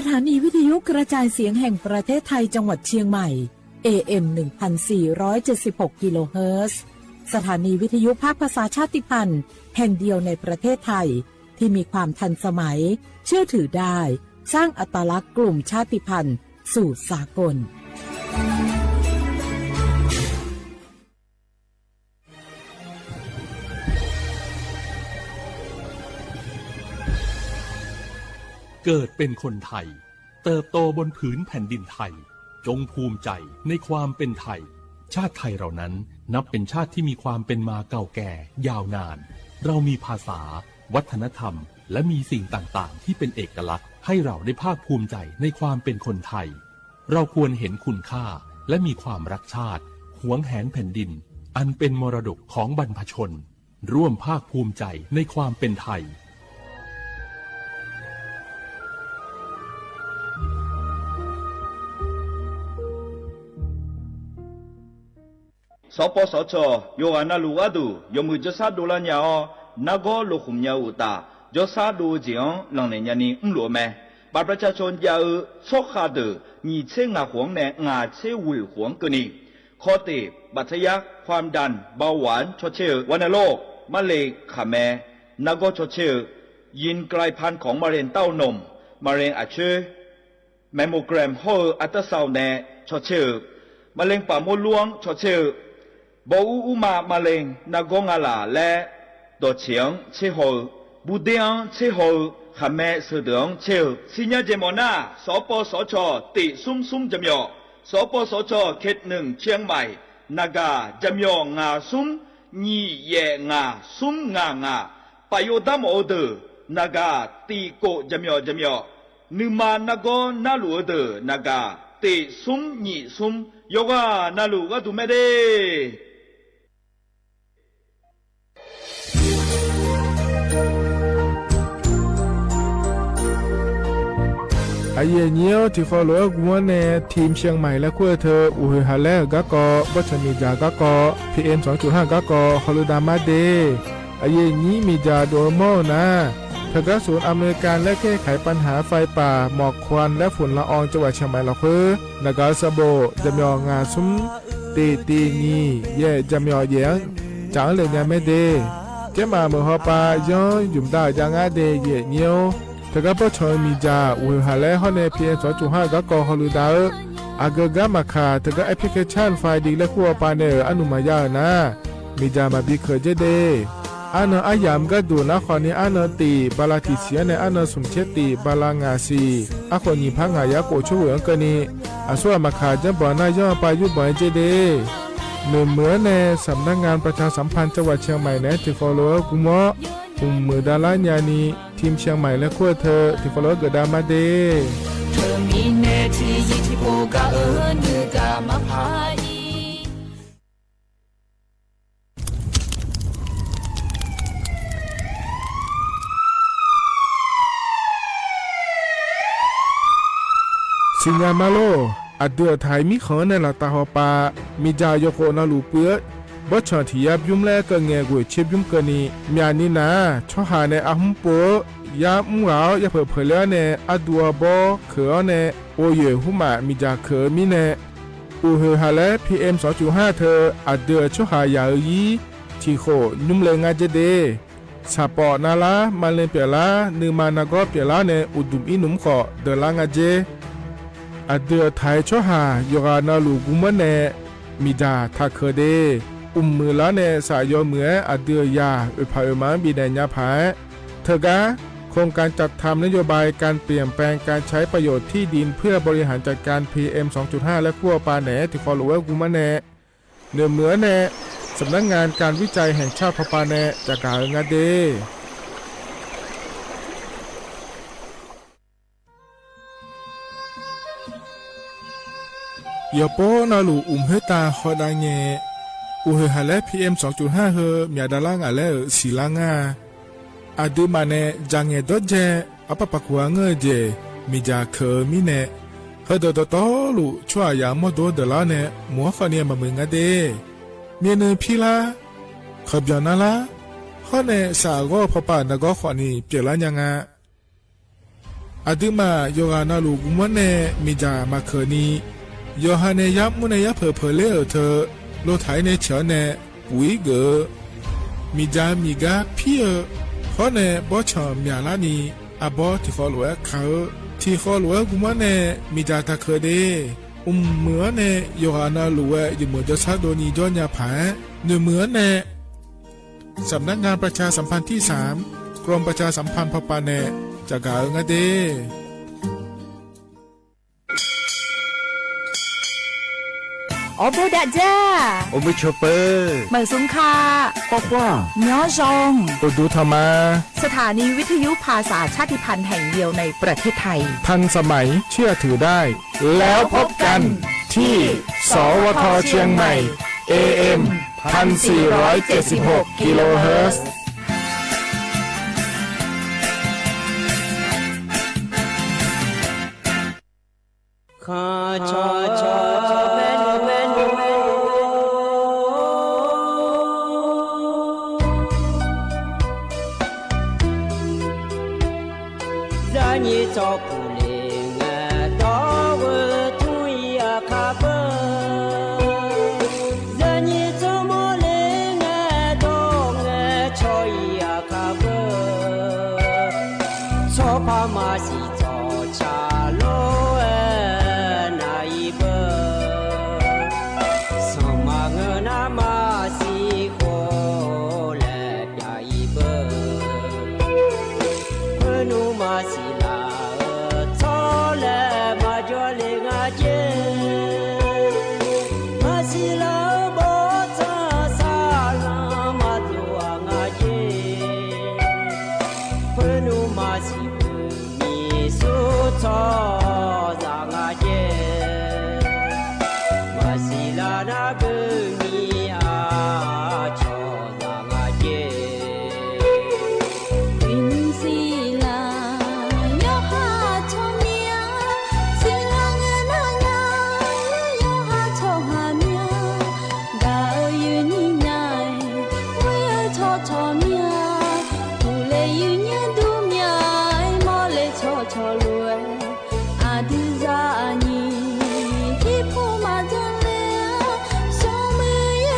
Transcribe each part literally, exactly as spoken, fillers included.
สถานีวิทยุกระจายเสียงแห่งประเทศไทยจังหวัดเชียงใหม่ เอเอ็ม หนึ่งพันสี่ร้อยเจ็ดสิบหกกิโลเฮิรตซ์ สถานีวิทยุภาคภาษาชาติพันธุ์แห่งเดียวในประเทศไทย ที่มีความทันสมัย เชื่อถือได้ สร้างอัตลักษณ์กลุ่มชาติพันธุ์สู่สากล เกิดเป็นคนไทย เติบโตบนผืนแผ่นดินไทย จงภูมิใจในความเป็นไทย ชาติไทยเรานั้นนับเป็นชาติที่มีความเป็นมาเก่าแก่ยาวนาน เรามีภาษา วัฒนธรรม และมีสิ่งต่างๆ ที่เป็นเอกลักษณ์ ให้เราได้ภาคภูมิใจในความเป็นคนไทย เราควรเห็นคุณค่า และมีความรักชาติ หวงแหนแผ่นดิน อันเป็นมรดกของบรรพชน ร่วมภาคภูมิใจในความเป็นไทย Sawqpawv sawqcawq yawqghaq navluf gharduq yawmuiq jawrshar dovlar nya-awr, nargawr lokhmq nya-eu uqtaf, jawrshar dov-eu jeq-anr lanqnaeq nyani mrluf-eu mae. บัตรประชาชน jav-eu tsawrkhav deuq nyiq tser ngaq khof-anr nae ngaq tser ghoeq khof-anr keuvni, kawteq บัตรทะยัก ความดัน เบาหวาน cawtser-eu, วัณโรค marle khaqmae nargawr cawtser-eu, ยินกลายพันธุ์ของมะเร็งเต้านม มะเร็ง aqcoer, mammogram hawr-eu อัลตราซาวน์ nae cawtser-eu, มะเร็งปากมดลูก anr cawtser-eu, bawr ur urma มะเร็ง nargawr ngalaf laer dawqtseq-anr tserhaw-eu, burder-anr tserhaw-eu, khaqmae seudeuq-anr tser-eu, siqnya jeq mawf nar, sawqpawv sawqcawq tiq smr smr jaqmyawf, sawqpawv sawqcawq เขตหนึ่ง เชียงใหม่ naqgaq jaqmyawf ngaq smr nyiq yaef ngaq smr ngaq ngaq, paf yov darmawf-eu deuq naqgaq tiq kof jaqmyawf jaqmyawf, nuima nargawr narluf-eu deuq naqgaq tiq smr nyiq smr, yawqghaq navluf gharduq mae de. Aqyuif aqnyir-awr, tiqkhawf lof-aer gu-anr nae ทีมเชียงใหม่ laer kur-eu teu, uqhoeq haq laer-euq garkawv, bawrtsanq miqdzaq garkawv, P M สองจุดห้า garkawv hawluiv dav mar de. Aqyuif aqnyir miqdzaq dov-eu mawr-eu nar, teugar ศูนย์อำนวยการและแก้ไขปัญหาไฟป่า หมอกควันและฝุ่นละออง จังหวัดเชียงใหม่ lafkhoer naqgaq-eu sanqbof jaqmyawf ngaq smr tiq tiq nyiq yaef jaqmyawf yaef-anr caf-anr le nya mae de. Tsermaf meuq hawpav yanr ymq dav-euq jav ngar de, aqyuif aqnyir-or. Teugar bawrtsanq-eu miqdzaq uqhoeq haq laer hawr nae P M สองจุดห้า garkawv hawluiv dav-eu, aqgeu gar maqkaq teugar แอปพลิเคชัน Find laer kur-awr pav nae-euq arnmq maqya-euq nar, miqdzaq maqbi keuq dzer de. Arnan aryamq gharduq nar khawfni arnan tiq bala tiq siq-anr nae arnan smq tser tiq bala ngaq siq, arkhof nyiq par ngaq yar khof tsawrhuiq-anr keuvni, aqsurghaq maqkaq janrbanq nar yanr-eu pav yurbanq-aer dzer de. Noeqmeuq-anr nae สำนักงานประชาสัมพันธ์จังหวัดเชียงใหม่ naeq-aer tiqkhawf lof-aer gu mawr, mqmuiq davlar nyani, ทีมเชียงใหม่ laer kur-eu teu tiqkhawf lof-aer geufdav mar de. Teumirnae tiqzir tiqpov gaq-eu nuigaq maqpar-ir. Siqnya ma lor. Aqdui aqtaq-iq mirkhanq-anr nae laftav hawpav, miqdzaq yawkhof navluf puiv-eu bawrtsanq tiq yar bymr laer keuv ngae ghoeq tser bymr keuvni, myaqni nar-aq, tsawrhaq nae arhmr pov-eu yar mr ghaq-awr yapeuq peuq ler-awr nae arduv arbawr keuq-awr nae, ghovyoeq hmrmaf miqdzaq keuq-eu mirnae, uqhoeq haq laer P M สองจุดห้า teu aqdui-euq tsawrhaq yaq-eu ir tiqkhof nymr le ngar dzer de. Saqpawf navlar, maqle pyeuflar, nuima nargawr pyeuflar nae uqduq ir nmr khawf deuqlar nga dzer. Aqdui aqtaq-iq tsawrhaq yawqghaq navluf gu mawr nae miqdzaq taq keuq de. Uqmuiq lar nae saf yawmuiq-aer aqdui-euq yaq oeqpaq oeqma-anr bifnaeq nya paq-aer, teugar โครงการจัดทำนโยบายการเปลี่ยนแปลงการใช้ประโยชน์ที่ดินเพื่อบริหารจัดการ P M สองจุดห้า laer kur-awr pav naeq-aer tiqkhawf lof-aer gu mawr nae, noeqmeuq-anr nae สำนักงานการวิจัยแห่งชาติ hawpav nae caqgaq-eu nga de. Yawqpov navluf uqmq khoertav hawdav ngae, uqhoeq haq laer P M สองจุดห้า heu myaq davlar ngaq laer-euq siqlar ngar-a. Aqduimaf nae dzaqngaeq dawrdzae, arpar paq kuq-a ngeur-eu jeq miqdzaq keuq-eu mirnae, heudeuq dawqtawvluf tsawrhaq yaq-anr mawrdo-anr deuqlar-awr nae mq-anr khawfni maqmuiq nga de. Myavnuiv pirlar, khanqbyanq narlar, hawr nae saf ghawr-eu pawpav nargawr khawfni pyeuflar nya nga. Aqduimaf yawqghaq navluf gmr-anr nae miqdzaq maqkeuq ni, yawqha nae yar mr nae yar peuq peuq ler-euq teu, lotaq-ir nae ceuq-anr nae puq-ir geuf-eu, miqdzaq miqgar pir-eu, hawr nae bawrtsanq myaqlar ni, arbawr tiqkhawv lof-aer ka-eu, tiqkhawv lof-aer gmr-anr nae miqdzaq taqkeuq de. Mqmuiq-anr nae yawqghaq navluf-aer yawmuiq jawrshar dov ni jawr nya paq-aer, noeqmuiq-anr nae สำนักงานประชาสัมพันธ์ที่สาม กรมประชาสัมพันธ์ พป nae caqgaq-eu ngar de. Awrbof dav dzar. Awrbof cawpeu. Maqsmq ka. Khawrkhar. Nyanr zaw. Uqduq tanqma. สถานีวิทยุภาษาชาติพันธุ์แห่งเดียวในประเทศไทย ทันสมัย เชื่อถือได้ แล้วพบกันที่ สวท เชียงใหม่ เอเอ็ม พันสี่ร้อยเจ็ดสิบหก กิโลเฮิรตซ์ Zaqnyiq tsawrpuq le ngae dawr-eu tmr-ir aqkar beur. Zaqnyiq tsawrmawr le ngae dawr ngae caw-ir aqkar beur. Tsawrpar maqsiq tsawrca lor-aer nav-ir beur. Sanqma ngeur nar maqsiq khof laer pyav-ir beur. Khoernmr maqsiq laf-eu tsawrlaer maqjawr le nga jer. Maqsiq laf-eu bawrtsanq saqlanq maqdov-aq nga jer. Khoernmr maqsiq beumiq sur tsawrhaqzaq nga jer. Maqsiq laf nar beumiq aqcawq zaq nga jer. Uiqnymr siqlaq yawqha tsawrmyanr, siqlaq ngae nar nya, yawqha tsawrhaq myanr. Gaq-eu yuifnyir nya-aer, ghoer-eu tsawrcawq myanr, uqle yuifnyir dur myanr-aer, mawrle tsawrcawq lof-aer, aqdui zaqnyiq tirpur maqdzanr ler-a, smrmuiq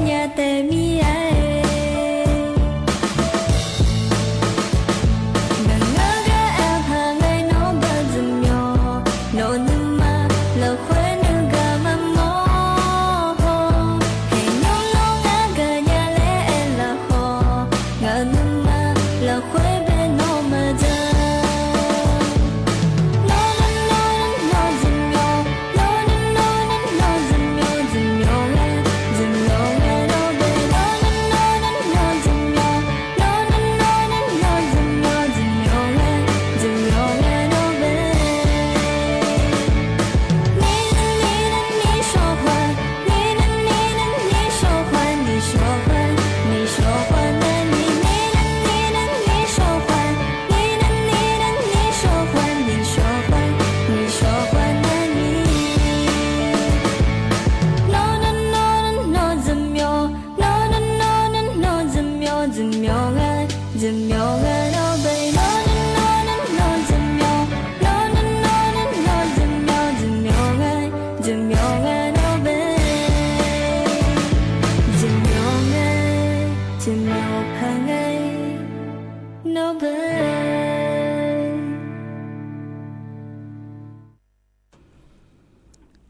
nya taef mir-a-e. Ngaq ngeur gar aer paq ngae nawr beu jeq myawq, nawq nuima lafkhoer nuigaq maqmawr haw. Haeqnymr nawr ngar gaqnya laer aer lafkhawf, ngaq nuima lafkhoer bae nawr maqdzaq. Nawr nawr nawr nawr jeq myawq, nawr nawr nawr nawr jeq myawq, jeq myawq ngae, jeq myawq ngae nawr bae. Nawr nawr nawr nawr jeq myawq, nawr nawr nawr nawr jeq myawq, jeq myawq ngae, jeq myawq ngae nawr bae. 你的，你的，你说话，你的，你的，你说话，你说话，你说话的你，你的，你的，你说话，你的，你的，你说话，你说话，你说话的你。 Nawr nawr nawr nawr jeq myawq, nawr nawr nawr nawr jeq myawq, jeq myawq ngae, jeq myawq ngae nawr bae. Nawr nawr nawr nawr jeq myawq, nawr nawr nawr nawr jeq myawq, jeq myawq ngae, jeq myawq ngae nawr bae. Jeq myawq ngae, jeq myawq paq ngae nawr bae.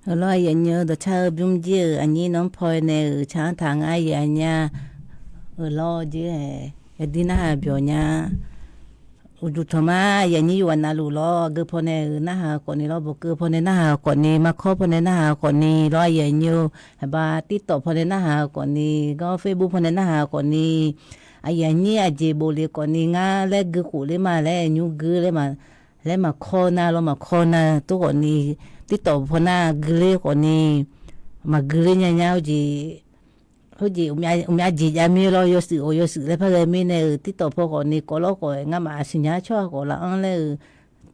Heulof-aer aqyuif aqnyir-eu dawqcar-eu bymr jir-euq aqnyir nawr paw nae-euq tsaq-anr taq ngar aqyuif aqnyir-a, euq lawr jir-aer, aqdir narhaq byawq nya. Uqduq tanqma aqyuif aqnyir yawqghaq navluf lawr, aqgeu paw nae-euq narhaq-eu khawfni lawr, bawqkeuv paw nae narhaq-eu khawfni, markawr paw nae narhaq-eu khawfni lawr, aqyuif aqnyir-or, haqba TikTok paw nae narhaq-eu khawfni, gar Facebook paw nae narhaq-eu khawfni, aqyuif aqnyir aqjeq bofle khawfni ngar laer gui khof ler ma laer nymr gui ler ma laer maqkawr nar lawr, maqkawr nar tov khawfni, TikTok paw nar gui ler khawfni, maqgui ler nya nya-eu jeq Khoerjeq uqmyav jeq jav mir lawr, yawshuif-awq yawshuif laer par ghae mirnae-euq TikTok paw khawfni kawv lawr khawf-aer ngamaf siqnya tsawrhaq khawf laf-anr laer-euq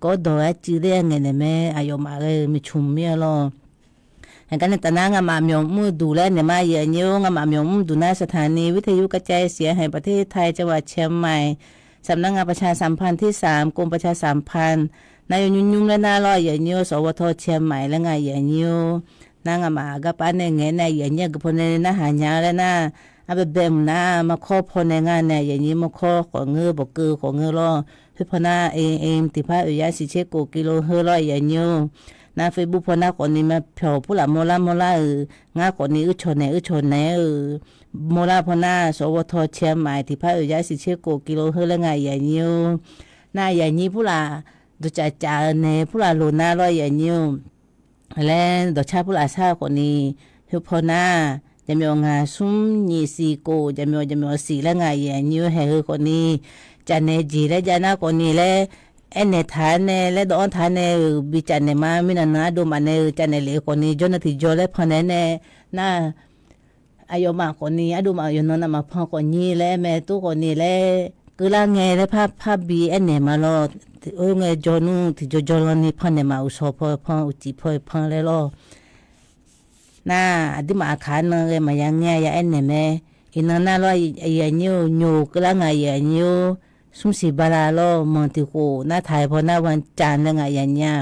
kawrdawq-aer cuiv ler-a ngaeqnaeq mae, aqyawfmaf ghae-eu maeqtmq mir-a lawr. Aqgar nae taf nar ngamaf myawq mr-eu duq laer naeq ma aqyuif aqnyir-or, ngamaf myawq mr duq nar สถานีวิทยุกระจายเสียงแห่งประเทศไทย จังหวัดเชียงใหม่ สำนักงานประชาสัมพันธ์ที่สาม กรมประชาสัมพันธ์ nar yawnymr nymr laer nar lawr aqyuif aqnyir-or, สวท. เชียงใหม่ laer nga aqyuif aqnyir-or. Nar ngamaf garpar nae ngaeq nae aqyuif aqnyir aqgeu paw nae narhaq nya laer nar, arbaebae mq nar markawr paw nae nga nae aqyuif aqnyir markawr khawf ngeur, bawqkeuv khawf ngeur lawr. Khoer paw nar AM tiqpar oeq yar siq tser kof kilo heu lawr aqyuif aqnyir-or. Nar Facebook paw nar khawfni maqpyawq purlaf mawrlar mawrlar-euq, ngar khawfni uircawq naeq uircawq naeq-euq, mawrlar paw nar สวท. เชียงใหม่ tiqpar oeq yar siq tser kof kilo heu laer nga aqyuif aqnyir-or. Nar aqyuif aqnyir purlaf dawqcaf caf-eu naeq purlaf loq nar lawr aqyuif aqnyir-or. Laer dawqcar purlaf shar-eu khawfni, heu paw nar, jaqmyawf ngaq smr nyiq siq kof jaqmyawf jaqmyawf siq laer nga aqyuif aqnyir-or, haeq heu khawfni, cafnaeq jeq laer jav nar khawfni laer, aernaeq taq-aer nae laer dawv-anr taq-aer nae-euq bi cafnaeq ma, mirnan nan ardov maf nae-euq cafnaeq lef-eu khawfni jawrnan tiqjawr laer pannaeq-aer nae, nar aqyawfmaf khawfni ardov maf yawqnan navmaqpan khawfnyir laer aer mae tov khawfni laer keuvlar ngae laer par par bi aernaeq ma lawr. Oe ngae jawr nmr tiqjawr jawrlan ni pannaeq ma, uqshawq paw pan uqcif paw pan laer lawr. Nar aqduimaf aqkaq nan ghae maqya ngae ya aernaeq mae. Iqnan nar lawr aqyuif aqnyir-or, nyoq keuvlar ngaq aqyuif aqnyir-or, smr siq bala lawr manq tiq khof nar taq-aer paw nar วันจันทร์ laer ngaq aqyuif aqnyir-a.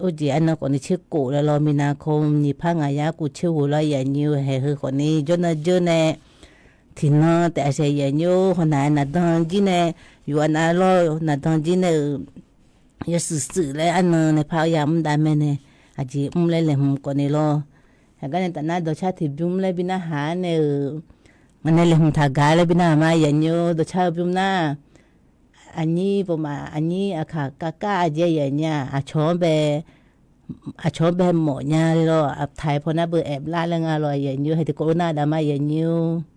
Or jeq arnan khawfni tser kof laer lawr, minav kawv nyiq par ngaq yar kuv tser ghoeq lawr aqyuif aqnyir-or, haeq heu khawfni jawrnan jeur nae tiqnan taef aqsaeq aqyuif aqnyir-or, hawnar-aer naqdan jir nae, yawqha nav lawr naqdan jir nae-euq yawshuif shuif laer arnan nae par-eu ya mr dav mae nae, aqjeq mr laer laeqhmq khawfni lawr. Aqgar nae taf nar dawqcar tiqbymr laer bi narhaq-aer nae-euq, ngaq nae laeqhmq taq gaq laer bi narhaq ma aqyuif aqnyir-or, dawqcar-eu bymr nar, aqnyir bawmaf aqnyir aqkaq kavkar aqjeq aqyuif aqnyir-a, aqcawq-anr bae, aqcawq-anr bae mawf nya le lawr, taq-aer paw nar beu aerlar laer nga lawr aqyuif aqnyir-or, hae tiqkawv lof nar dav ma aqyuif aqnyir-or.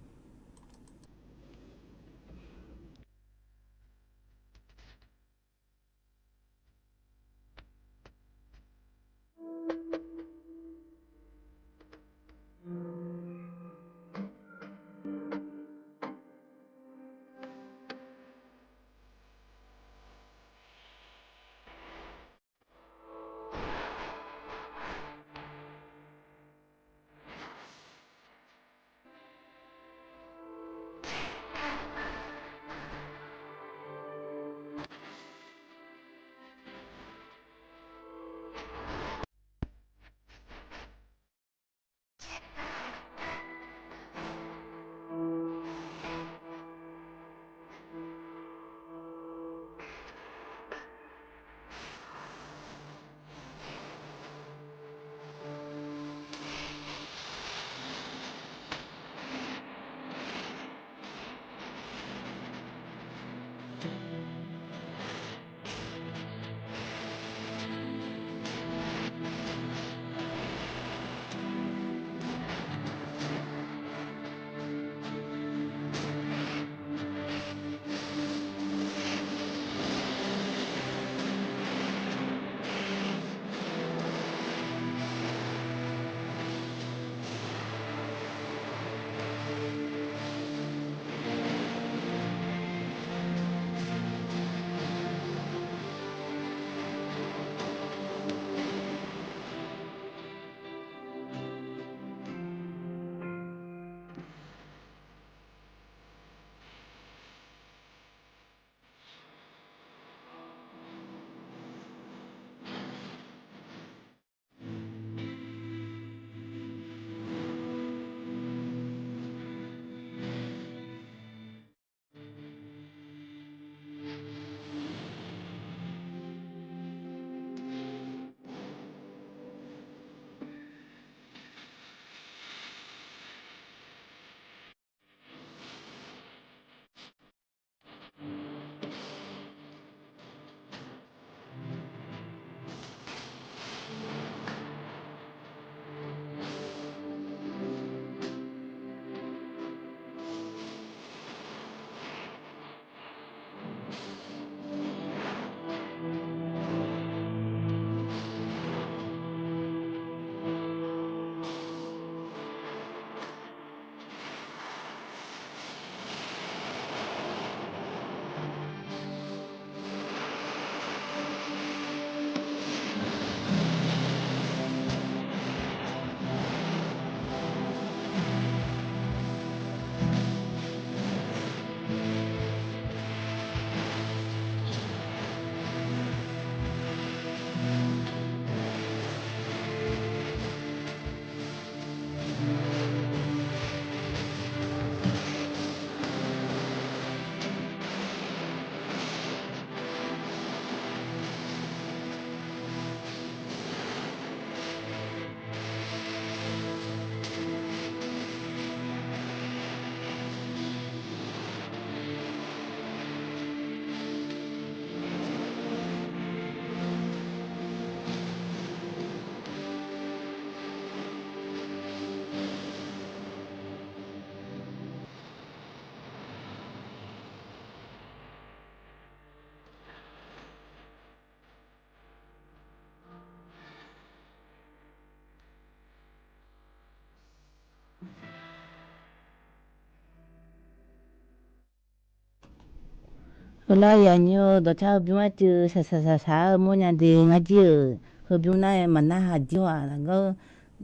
Lawr, yaqnyir-eu dawqcar heubymr arcuiv saqsaq saqsaq-eu mawrnya de ngar jir-euq. Heubymr nar-aer maqnar haq jir-aq laqgeur.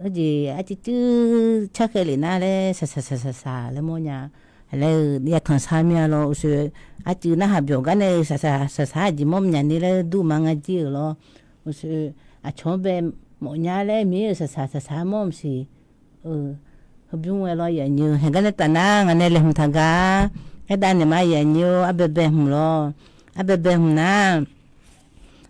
Aqjeq arcuiv cuiv carkhaeq lef nar laer saqsaq saqsaq saqsaq laer mawrnya. Laer-eu yatanq sar mir-a lawr uqshoe. Arcuiv narhaq byawq gar nae-eu saqsaq saqsaq aqjeq mawr myaq ni laer dur ma ngar jir-euq lawr. Uqshoe, aqcawq-anr bae mawfnya laer mir-euq saqsaq saqsaq mawr maqsiq. Heubymr-aer lawr yaqnyir-eu, haeq gar nae taf nar ngaq nae laeqhmq taq gar. Aerdav naeq ma yaqnyir-eu, arbaebae hmq lawr. Arbaebae hmq nar,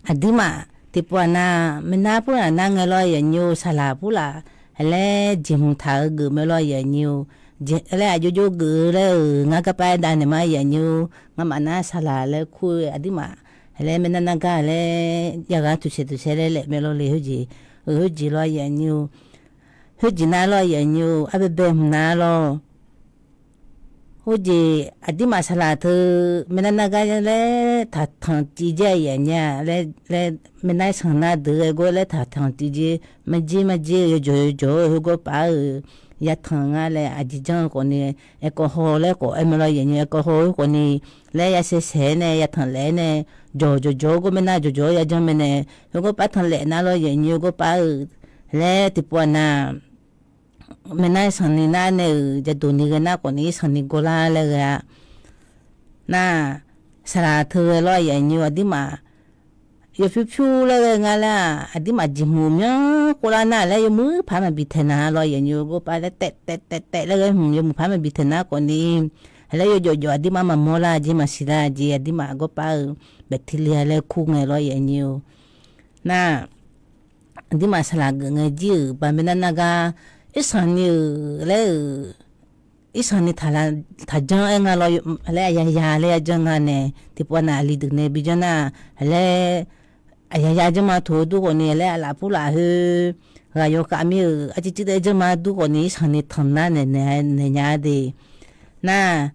aqduimaf tiqpov aqnav, maeqnar purlaf nar ngae lawr yaqnyir-eu, saqlaq purlaf, haeq laer jeqhmq taq-eu geuf mae lawr yaqnyir-eu. Laer aqjox jox geuf-eu laer-euq ngar garpav aerdav naeq ma yaqnyir-eu, ngamaf nar saqlaq laer kur-eu aqduimaf, haeq laer maeqnar nar gar laer yaghaq tuqsaeq tuqsaeq laer laef mae lawr le khoerjeq. Khoerjeq lawr yaqnyir-eu, khoerjeq nar lawr yaqnyir-eu, arbaebae hmq nar lawr. Khoerjeq aqduimaf saqlaq teu maeqnar nar gar laer taqtanq civ jaer-a yaf nya laer, laer maeqnar sanq nar deuq-aer gawr laer taqtanq civ jaer, marjer marjer-eu yawjawq yawjawq-eu khoergawr paf-euq yatanq nga laer aqjeq janr-eu khawfni, aerkawv haw laer khawf aer mae lawr yaqnyir-eu, aerkawv haw-eu khawfni laer yasaesae-aer nae yatanq laef-aer nae, jawq jawqjawq-eu gawr maeqnar jawqjawq-eu ya janr mae nae, khoergawr paf tanq laef nar lawr yaqnyir-eu gawr paf-euq laer tiqpov aqnav, maeqnar sanq ni nar nae-euq jadoq ni ghae nar khawfni sanq ni gawrlar laer ghae-a. Nar, saqlaq teu ghae lawr yaqnyir-eu aqduimaf, yawpyur pyur laer ghae nga laer-aq aqduimaf jeqhmq myanr khovlar nar laer yawmuiq paq maqbi taeq nar lawr yaqnyir-eu gawr paf laer taef taef taef taef laer ghae hmq yawmuiq paq maqbi taeq nar khawfni, haeq laer yawjawf jawf aqduimaf maqmawr lar jeq maqsiq lar jeq aqduimaf gawr paf-euq bacteria laer kur ngae lawr yaqnyir-eu. Nar, aqduimaf saqlaq geuf ngae jir-euq baqmae nar nar gar, irsanq ni-euq laer-euq, irsanq ni taq janr-aer nga lawr laer aqyaya laer ya janr nga nae, tiqpov aqnav aqli deuq nae bi janr nar, laer aqyaya janr ma toq-eu dur khawfni laer aqlaf purlaf khoer, ghaq yawkhav mir-euq arcuiv cuiv taef-aer janr ma dur khawfni irsanq ni tanq nar naeq naeq nya de. Nar,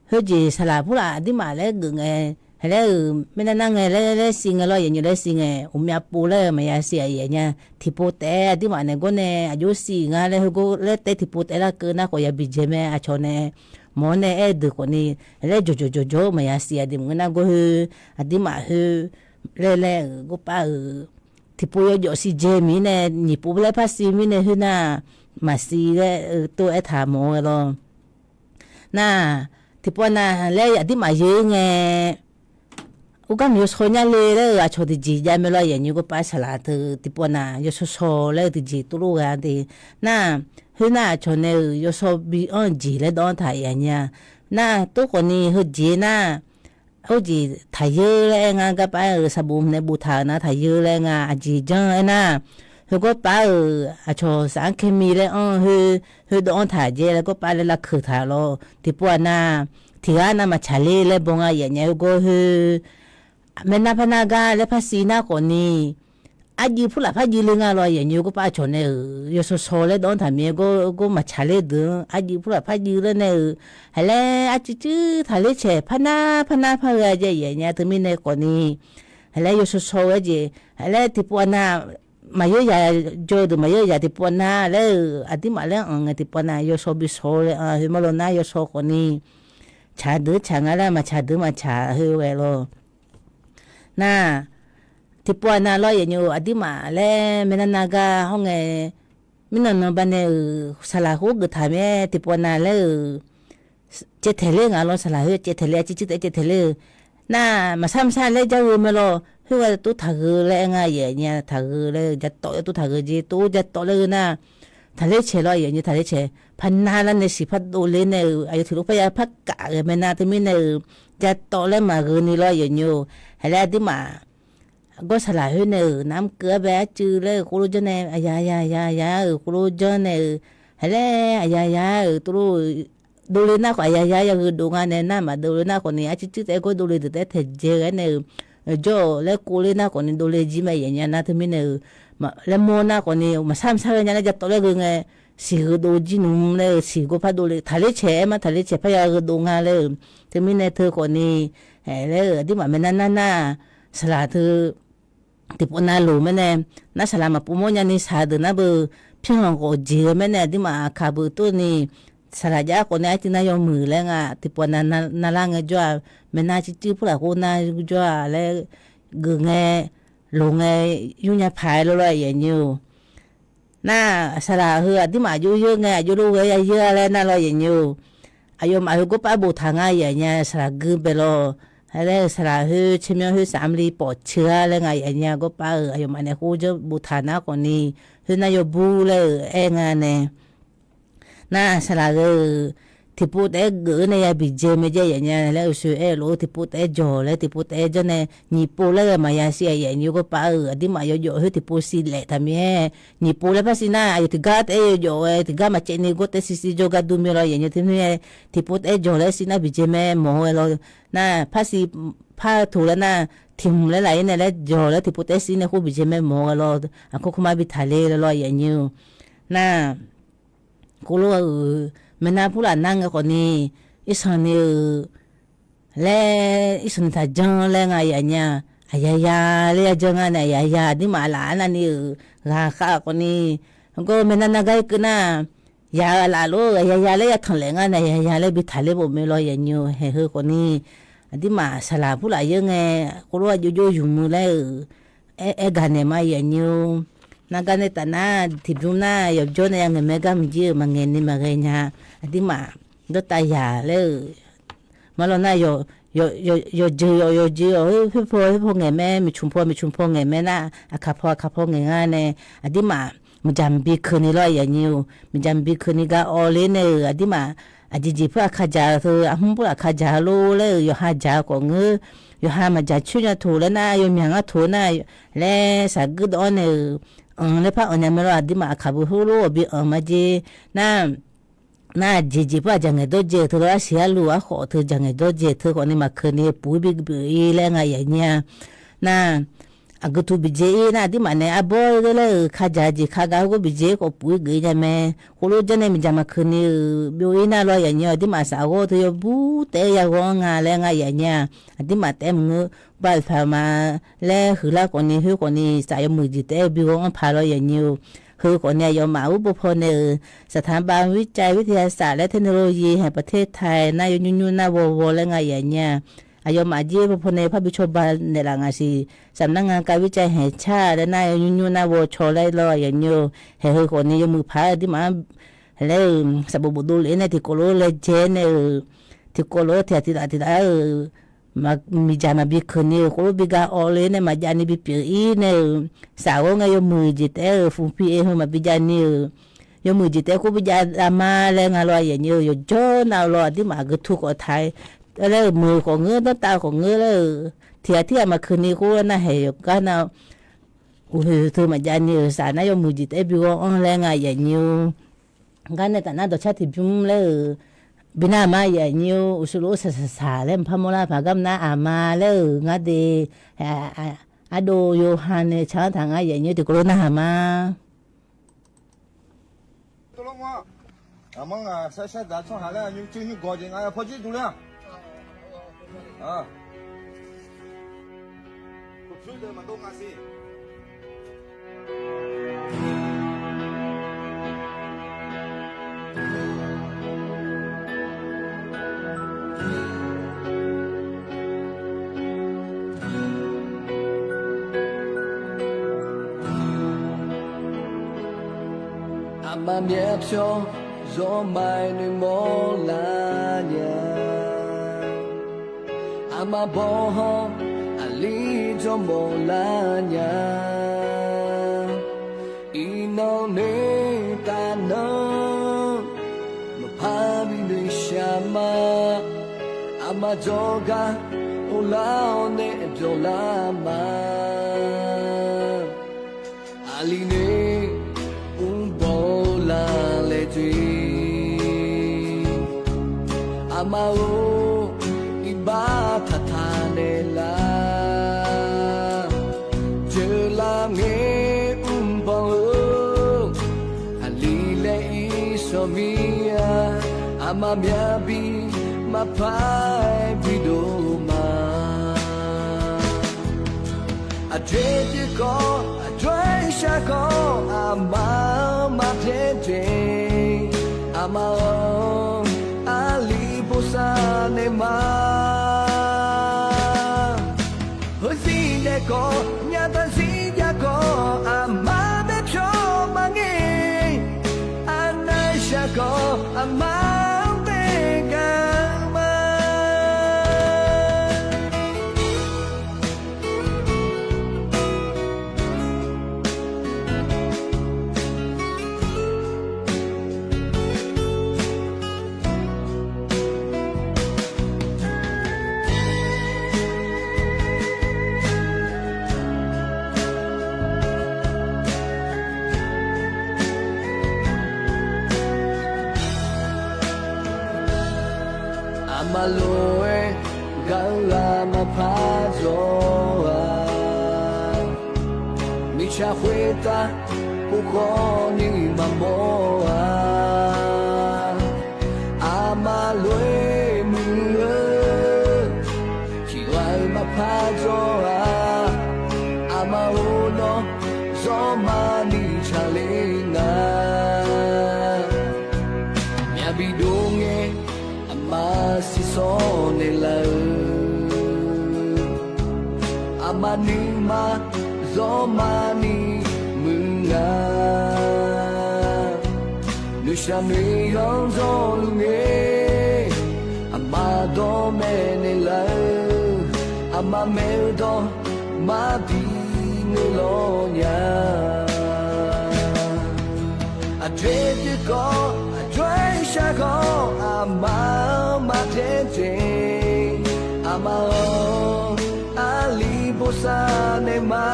khoerjeq saqlaq purlaf aqduimaf laer geuf ngae, haeq laer-euq maeqnar nar ngae laer laer siv ngae lawr yaqnyir-eu laer siv ngae uqmyav pov laer-eu maqya siq-a yaf nya. Tiqpov taef-aer aqduimaf naeq gawr nae aqjox siq nga laer khoergawr laer taef tiqpov taef-aer larkeuv nar khawf yabi dzae mae aqcawq nae. Mawq-awr nae aer-eu deuq khawfni, laer jawqjawq jawqjawq-eu maqya siq-a de maqngeur nar gawr khoer, aqduimaf khoer, laer laer-euq gawr paf-euq, tiqpov yawjawf siq dzae mir nae nyiq pov laer par siv mirnae khoer nar, maqsiq laer-eu tov-aer taq mawf-eu ghae lawr. Nar, tiqpov nav laer aqduimaf yeu-ir ngae, urgar mq yawshaw nyar le laer-euq aqcawq tiqjeq jav mae lawr yaqnyir gawr paf saqlaq teu tiqpov nav yawshaw shaw laer-eu tiqjeq tov lof ghae-a de. Nar, khoer nar aqcawq nae-euq yawshaw bi anr-eu jeq laer dawv-anr taq yaf nya. Nar, tov khawfni heujeq nar, khoerjeq taqyeur laer aer nga garpav-euq saqbof nae boftaq-euq nar taqyeur laer nga aqjeq janr-aer nar, khoergawr paf-euq aqcawq saf-anr kaemi laer anr-eu khoer, khoerdawv-anr taq jaer laer gawr paf laer lavkeuq taq lawr tiqpov aqnav, tiqghaq nav maqtsaq ler laer baw nga yaf nya-eu gawr khoer, maeqnar par nar gar laer par siv nar khawfni, arjuiv purlaf par juiv le nga lawr yaqnyir gawr paf aqcawq nae-euq yawshaw shaw laer dawv-anr taq mir-aer gawr gawr maqtsaq ler deuq-anr arjuiv purlaf par juiv ler nae-euq, haeq laer arcuiv cuiv taqler caeq par nar par nar par ghae jav yaf nya teumirnae khawfni, haeq laer yawshaw shaw-eu aer jeq, haeq laer tiqpov aqnav, maqyeur yaq, jawr-eu deuq maqyeur yaq tiqpov aqnav laer-euq aqduimaf laer anr ngae tiqpov aqnav yawshaw bi shaw laer anr khoer mar lawr nar yawshaw khawfni, tsaq deuq tsaq nga laer maqtsaq deuq maqtsaq khoer ghae lawr. Nar, tiqpov aqnav lawr yaqnyir aqduimaf laer maeqnar nav gar hawr ngae, mirnan nan banae-euq saqlaq khoer geuf taq mir-aer tiqpov aqnav laer-euq caevtaeq ler nga lawr saqlaq khoer caevtaeq ler arcuiv cuiv taef-aer caevtaeq ler-eu. Nar, maqsar maqsar laer jar gheu mae lawr khoer ghae tov taqgheu laer aer nga yaf nya taqgheu laer-eu jatawv laer tov taqgheu jeq tov jatawv laer-eu nar, taqler caeq lawr yaf nya taqler caeq par nar lar nae siq par dovle nae-euq aqyawf tiq lof par ya par kaf ghae mae nar teumirnae-euq, jatawv laer maqgheu ni lawr yaqnyir-eu, haeq laer aqduimaf gawr saqlaq khoer nae-euq namr keuv-aer bae arcuiv laer-euq khoerlof janr nae aqya ya ya ya-euq khoerlof janr nae-euq, haeq laer aqya ya-euq tov lof dovle nar khawf aqya ya yagheu dov nga nae nar maqdov le nar khawfni arcuiv cuiv taef-aer gawr dovle deuq taef-aer taeqdzae ghae nae-euq, jawr-awq laer kov ler nar khawfni dovle jir mae yaf nya nar teumirnae-euq, laer mawr nar khawfni maqsar maqsar ghae nya laer jatawv laer gheu ngae, siq gheu dov jir nmr laer-euq siq gawr par dovle taqler caeq aer mar taqler caeq par ya gheu dov nga laer-euq, teumirnae teu khawfni, haeq laer-euq aqduimaf maeqnar nar nar, saqlaq teu tiqpov nav loq mae nae, nar saqlaq maqpov mawrnya ni shaq deuq nar beu, pirkhanq ghawq jeq-eu mae nae aqduimaf aqkaq beu tov ni, saqlaq jav khawf nae arcuiv nar yawmuiq laer nga, tiqpawf navlar ngae jawr-aq, maeqnav civ cuiv purlaf khof nar jawr-aq laer geuf ngae, loq ngae, yur nya paq-aer lawr lawr yaeqnyi-or. Nar, saqlaq heu aqduimaf aqjox yeur ngae aqjox lof ghae ya yeur-a laer nar lawr yaeqnyi-or. Aqyawfmaf heu gawrpav boftaq ngar yaeqnya saqlaq gui bae lawr. Aer laer-eu saqlaq khoer caermyanr khoer safmr li pawf ceuq-a laer nga yaeqnya gawrpav-euq aqyawfmaf nae khoer janr boftaq nar khawfni, khoer nar yawbur laer-euq aer nga nae. Nar saqlaq ghae-euq tiqpov taef-aer geuf-eu nae ya biqdzae mae jae yaeqnya laer uqshoe aer-eu lof-eu tiqpov taef-aer jawq laer tiqpov taef-aer janr nae nyiq pov laer ghae maqya siq-a yaeqnyi gawrpav-euq aqduimaf yawjawf khoer tiqpov siq laef taqmir-aer, nyiq pov laer par siq nar aqyawf tiqgar taef-aer yawjawf-aer tiqgar maqcaevni gawr taef siq siq jawrgar dur mae lawr yaeqnyi teumirnae, tiqpov taef-aer jawq laer siq nar biqdzae mae mawq-eu ghae lawr. Nar par siq par toq laer nar, tiq hmq laer laf-ir nae laer jawq laer tiqpov taef-aer siq nae khoer biqdzae mae mawq-eu ghae lawr. Aqkar kar mar bi taqler lawr yaeqnyi-or. Nar, khoerlof-euq maeqnav purlaf nar ngae khawfni, irsanq ni-euq laer irsanq ni taqjanr laer nga yaeqnya, aqyaya laer ya janr ngar nae aqyaya aqduimaf laf-aer navni-euq ghaqkhav khawfni, heugar maeqnav nar gar irkeuv nar, yaq-eu laf lof-eu aqyaya laer ya tanqlaef ngar nae aqyaya laer bi taqler bof mae lawr yaeqnyi-or. Haeq heu khawfni, aqduimaf saqlaq purlaf yeur ngae, khoerlof-aer jov jov yumq-eu laer-euq aer gaq naeq ma yaeqnyi-or. Nar gar nae taf nar tiqbymr nar yawqjawr nae ya ngaeq mae gar maqjir-euq maqngaeq ni maqghae nya. Aqduimaf dawrtav yaq laer-euq ma lawr nar, yawqjeuq yawq yawqjeuq yawq khoer paw khoer paw ngaeq mae, miqcmq paw miqcmq paw ngaeq mae nar, aqkaq paw aqkaq paw ngaeq ngar nae, aqduimaf maqjaq maqbi keuvni lawr yaeqnyi-or. Maqjaq maqbi keuvni gar awv ler nae-euq aqduimaf aqjeq jeq pur aqkaq jaq-eu teu arhmr pur aqkaq jaq-eu lor laer-euq yawqha jaq-eu khawf ngeur, yawqha maqjaq coer nya toq laer nar yawmyaq ngar toq nar laer saqguir dawv-awr nae-euq anq laer par anq nya mae lawr aqduimaf aqkaq bu heulof-awq bi anq ma jer. Nar nar jeq jeq pur aqjaq ngaeq dawr dzae-eu teu lawr arsiq arluv arkhawf teu jaq ngaeq dawr dzae teu khawfni maqkeuvni puq-ir bi pyeuf-ir laer nga yaeqnyi-a. Nar aqgeu tu biqdzae-ir nar aqduimaf nae arbawr-eu laer-euq kajaq jeq kagaq-eu gawr biqdzae-ir khawf puq-ir geuf-ir nya mae. Khoerlof janr nae miqdzaq maqkeuvni-euq byov-ir nar lawr yaeqnyi-or. Aqduimaf safghawr teu yawbur taef-aer ya ghawr-anr nga laer nga yaeqnyi-a. Aqduimaf taef-aer maqngeur, bav-euq paq ma laer huiqlar khawfni khoer khawfni saf yawmuiq jeq taef-aer bi ghawr-anr paq lawr yaeqnyi-or. Heu khawfni aqyawfmaf ur bo paw nae-euq saqtaq bav-anr วิจัย วิทยาศาสตร์ และเทคโนโลยี แห่งประเทศไทย nar yawnymr nymr nar ghawrghawr laer nga yaeqnyi-a. Aqyawfmaf jir bo paw nae par bi cawba naeqlaf ngaq siq. Saqmar ngar kav วิจัย haeq car laer nar yawnymr nymr nar ghawr caw laer lawr yaeqnyi-or. Haeq heu khawfni yawmuiq paq-aer aqduimaf-anr laer-euq saqbof bofdov lef-aer nae tiqkawv lof-aer laejae nae-euq, tiqkawv lof-aer tiqghaq tiqghaq tiqghaq-euq miqdzaq maqbi keuvni-euq khoerlof bi ga awv le nae maqjavni bi pyeuf-ir nae-euq, safghawr ngae yawmuiq jeq taef-aer-euq ฟูลพีเอ็ม heu maqbi javni-euq, yawmuiq jeq taef-aer khoer bi jav lavma laer nga lawr yaeqnyi-eu. Yawqjawr nav-eu lawr aqduimaf aqgeu tu khawf taq-aer laer-euq meuq khawf ngeur danrtav khawf ngeur laer-euq tiqghaq tirghaq maqkeuvni khoer nar haeq yawqgar nav uqhoeq teu maqjavni-euq saf nar yawmuiq jeq taef-aer bi ghawr-anr laer nga yaeqnyi-or. Gar nae taf nar dawqcar tiqbymr laer-euq bi nar aqma yaeqnyi-or. Uqshoe lof-aer saqsaq saq laer maqpar mawrlar paq gar nar aqma laer-euq ngar de. Ardov yawqha nae car-anr taq ngar yaeqnyi-or tiqkawv lof nar aqma. Aqma ngaq sharshar dzaq tsawrhaq laer nymrcuiv nymrgawq jeq nga ya pawjir duq ler-aq. Uqpyur deuq maqdov nga siq. Aqma myavpyawr zawmai noeqmawr lar nya. Aqma bawhawr aqli jawrmawf lar nya. Iqnan noeqtaf nan maqpar bi noeqshaq ma. Aqma jawrgar uvlar-awr nae byawq lar ma. Aqli noeq mrbawr-eu la laer dzoer. Aqma-or, iqbax taqtaq naeqlar. Jeuqlar ngae mrbawr-eu aqli laer irsawq mir-a. Aqma myavbi maqpar-aer bidov ma. Aqjox-aer byaer kawv, aqjox-aer shar kawv, aqma-anr maqbyaer dzaeq. Aqma-awr, aqli bosav naeq ma. Heuzir daef khawf, nyataq zir jav khawf, aqma-anr bae pyawr maqngae. Arnav shaq khawf, aqma-anr bae gaq-eu ma. Aqma lof-aer gaq-eu ghaq maqpar dzaw-a. Mirtsaq khoertav pov khawf ni maqmawr-a. Aqma lof-aer muiq-eu tiqghaq-eu maqpar dzaw-a. Aqma-or, nawr zawr maqni tsaqler nga. Myavbi dov ngae, aqma siqsawr naeqlaf-eu. Aqma nuima zawr maqni muiq nga. Noeqshaq noeqyanr dawrluf ngae, aqma dawr maeqnaeq laf-eu. Aqma maeq-eu dawq maqbi ngeur lawr nya. Aqjox-aer dui khawf, aqjox-aer shar khawf, aqma-anr maqpyaer jeq. Aqma-awr, aqli bosav naeq ma.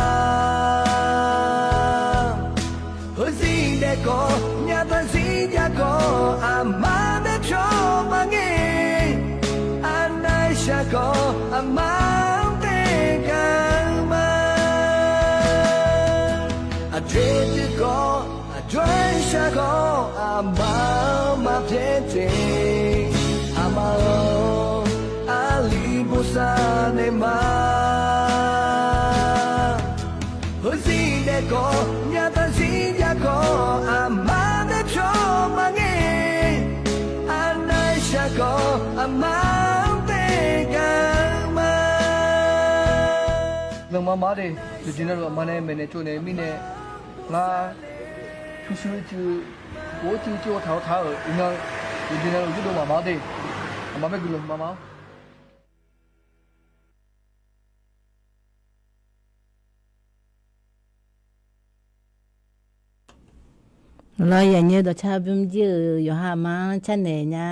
Heuzir daef khawf, nyataq zir jav khawf, aqma-anr bae pyawr maqngae. Arnav shaq khawf, aqma-anr bae gaq-eu ma. Aqjox-aer dui khawf, aqjox-aer shar khawf, aqma-anr maqpyaer jeq. Aqma-awr, aqli bosav naeq ma. Heuzir daef khawf, nyataq zir jav khawf, aqma-anr bae pyawr maqngae. Arnav shaq khawf, aqma-anr bae gaq-eu ma. Lanqma ma de, yawqjeq navluf aqma nae maeqnaeq tsovnaeq mirnae, ngar pyurshuir cuiv, khof-aer cuiv cuiv-awr taq-awr taq-euq iqnan, yawqjeq navluf yurdov maqma-awr de, aqma bae guiqlanq maqma-awr. Lawr, yaqnyir dawqcar bymr jir-euq yawqha aqma-anr carnaeq nya.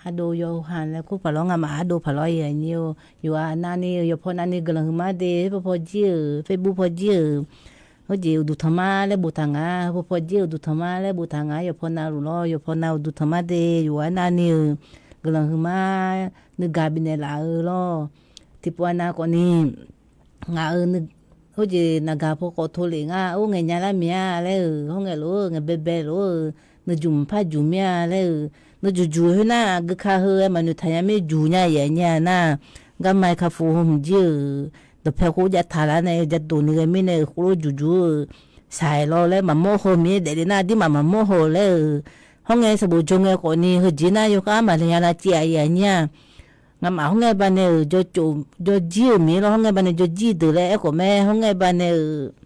Ardov yawqha laer kur paq lawr, ngamaf ardov paq lawr, yaqnyir-or. Yawqha navni-euq yawqpaw navni guiqlanq huiqma de, paw paw jir-euq, Facebook paw jir-euq, heujeq uqduq tanqma laer boftaq nga, paw paw jir-euq uqduq tanqma laer boftaq nga, yawqpaw navluf lawr, yawqpaw nav uqduq tanqma de, yawqha navni-euq guiqlanq huiqma, nuigaq bifnaeq laf-eu lawr. Tiqpov anav khawfni, ngaq-euq, heujeq naqgaq paw khawf tov lef nga, or ngaeq nya lar miq-a laer-euq, hawr ngae lof-eu ngaeq baebae lof-eu, nuijuq mqpar juq mir-a laer-euq, nuijuq juq khoernar, geuka heu-aer maqnoeq taq nya mir juq nya yaf nya nar, garma-aer kafu hmq jir-euq, dawqpae khoer jav taq lar nae jav dof ni ghae mirnae-euq khoerlof juq juq-eu, shaq-aer lawr laer maqmawr haw miqyaer daefle nar, aqdirmaf maqmawr haw laer-euq, hawr ngae sanqbof jawr ngae khawfni heujeq nar yawkhav maqlaeq nya lar civ-a yaf nyir-a. Ngamaf hawr ngae baqdanae-euq jawrcof jawrjir-euq miqyaer lawr, hawr ngae baqdanae jawrjir deuq laer aerkhawf mae, hawr ngae baqdanae-euq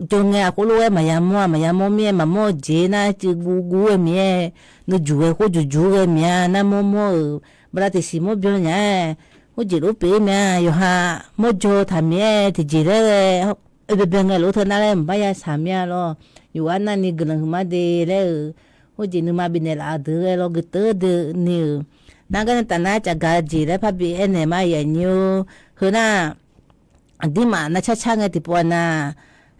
jawr ngae aqkhoerlof-aer maqya mawr-a, maqya mawr mir-aer maqmawr-eu jeq nar cuiv guv guv-aer miqyaer, nuijuq ghae khoer juq juq ghae miq-a nar mawr mawr-euq, bala tiqsiq mawr byan nya-aer, khoerjeq lof pyeuf-ir mae-a, yawqha mawr jaw taq miqyaer tiqjeq laer ghae, oe baebae ngae lof-aer teu nar laer mqbar ya shaq mir-a lawr, yawqha navni guiqlanq huiqma de laer-euq, khoerjeq nuima bifnaeq laf-eu deuq ghae lawr gui teu deuq ni-euq, nar gar nae taf nar cafgaq jeq laer parbi aernaeq ma yaf nyir-or, heu nar, aqdirmaf navcar car ngae tiqpov-a nar,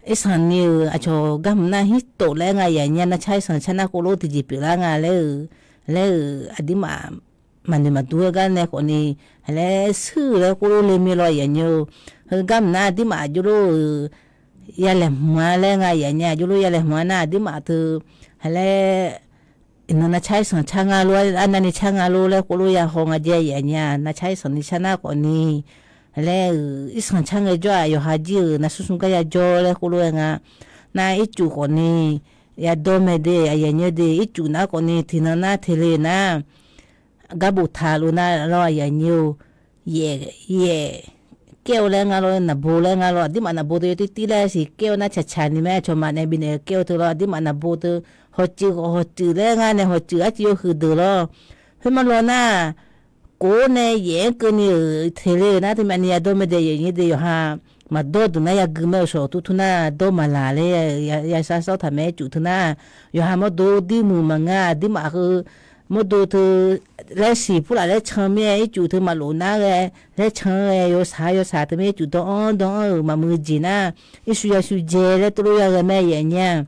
irsanq ni-euq aqcawq garhmq nar hirtof laer nga yaf nyir-a, navcar irsanq car nar khoerlof tiqjeq pyeuflar nga laer-euq, laer-euq aqdirmaf maqnoeq maqdur-aer gar nae khawfni, laer shuir-euq laer khoerlof le mir lawr yaf nyir-or, heu garhmq nar aqdirmaf jawrluf-eu yalaeq hmq-a laer nga yaf nyir-a, jawrluf yalaeq hmq-a nar aqdirmaf teu, laer iqnan navcar irsanq car nga lor, arnavni car nga lor laer khoerlof ya haw nga jae yaf nyir-a, navcar irsanq ni car nar khawfni, laer-euq irsanq car ngae jawr-aq yawqha jir-euq navsmr smr gar ya jawr laer khoerlof-aer nga, nar ircuf khawfni, yadawr mae de, aqyuif aqnyir de, ircuf nar khawfni tiqnan nar teq le nar, gar boftaq lof nar lawr, aqyuif aqnyir-or, yaef, yaef, kaer-eu laer nga lawr, naqbo laer nga lawr, aqdirmaf naqbo teu yawtir tir laer siq kaer-eu nar, tsaqtsaq ni mae, aqcawq maf nae bifnaeq-eu kaer-eu teu lawr, aqdirmaf naqbo teu, hawcuif khawf hawcuif laer ngar nae hawcuif arcuiv yawhuiq deuq lawr, khoermawr lawr nar, kof nae yaef-anr keuvni-euq teq le-euq nar, teumyavni yadawr mae de, aqyuif aqnyir de, yawqha maqdawr deuq nar yagui mae, uqshawq tur tur nar dawr maqlaq laer yasar sawr taq mae. Ircuf teu nar, yawqha mawrdo dirmuiq maqngeur, aqdirmaf heu mawrdo teu laer siq purlaf laer can mir-aer, ircuf teu maqlof nar ghae laer can-aer ghae, yawshaq yawshaq teu mir-aer, ircuf dawr-anr dawr-anr-euq maqmuiq jeq nar, irshuir yashuir jae laer tov lof yaghae mae, aqyuif aqnyir-a.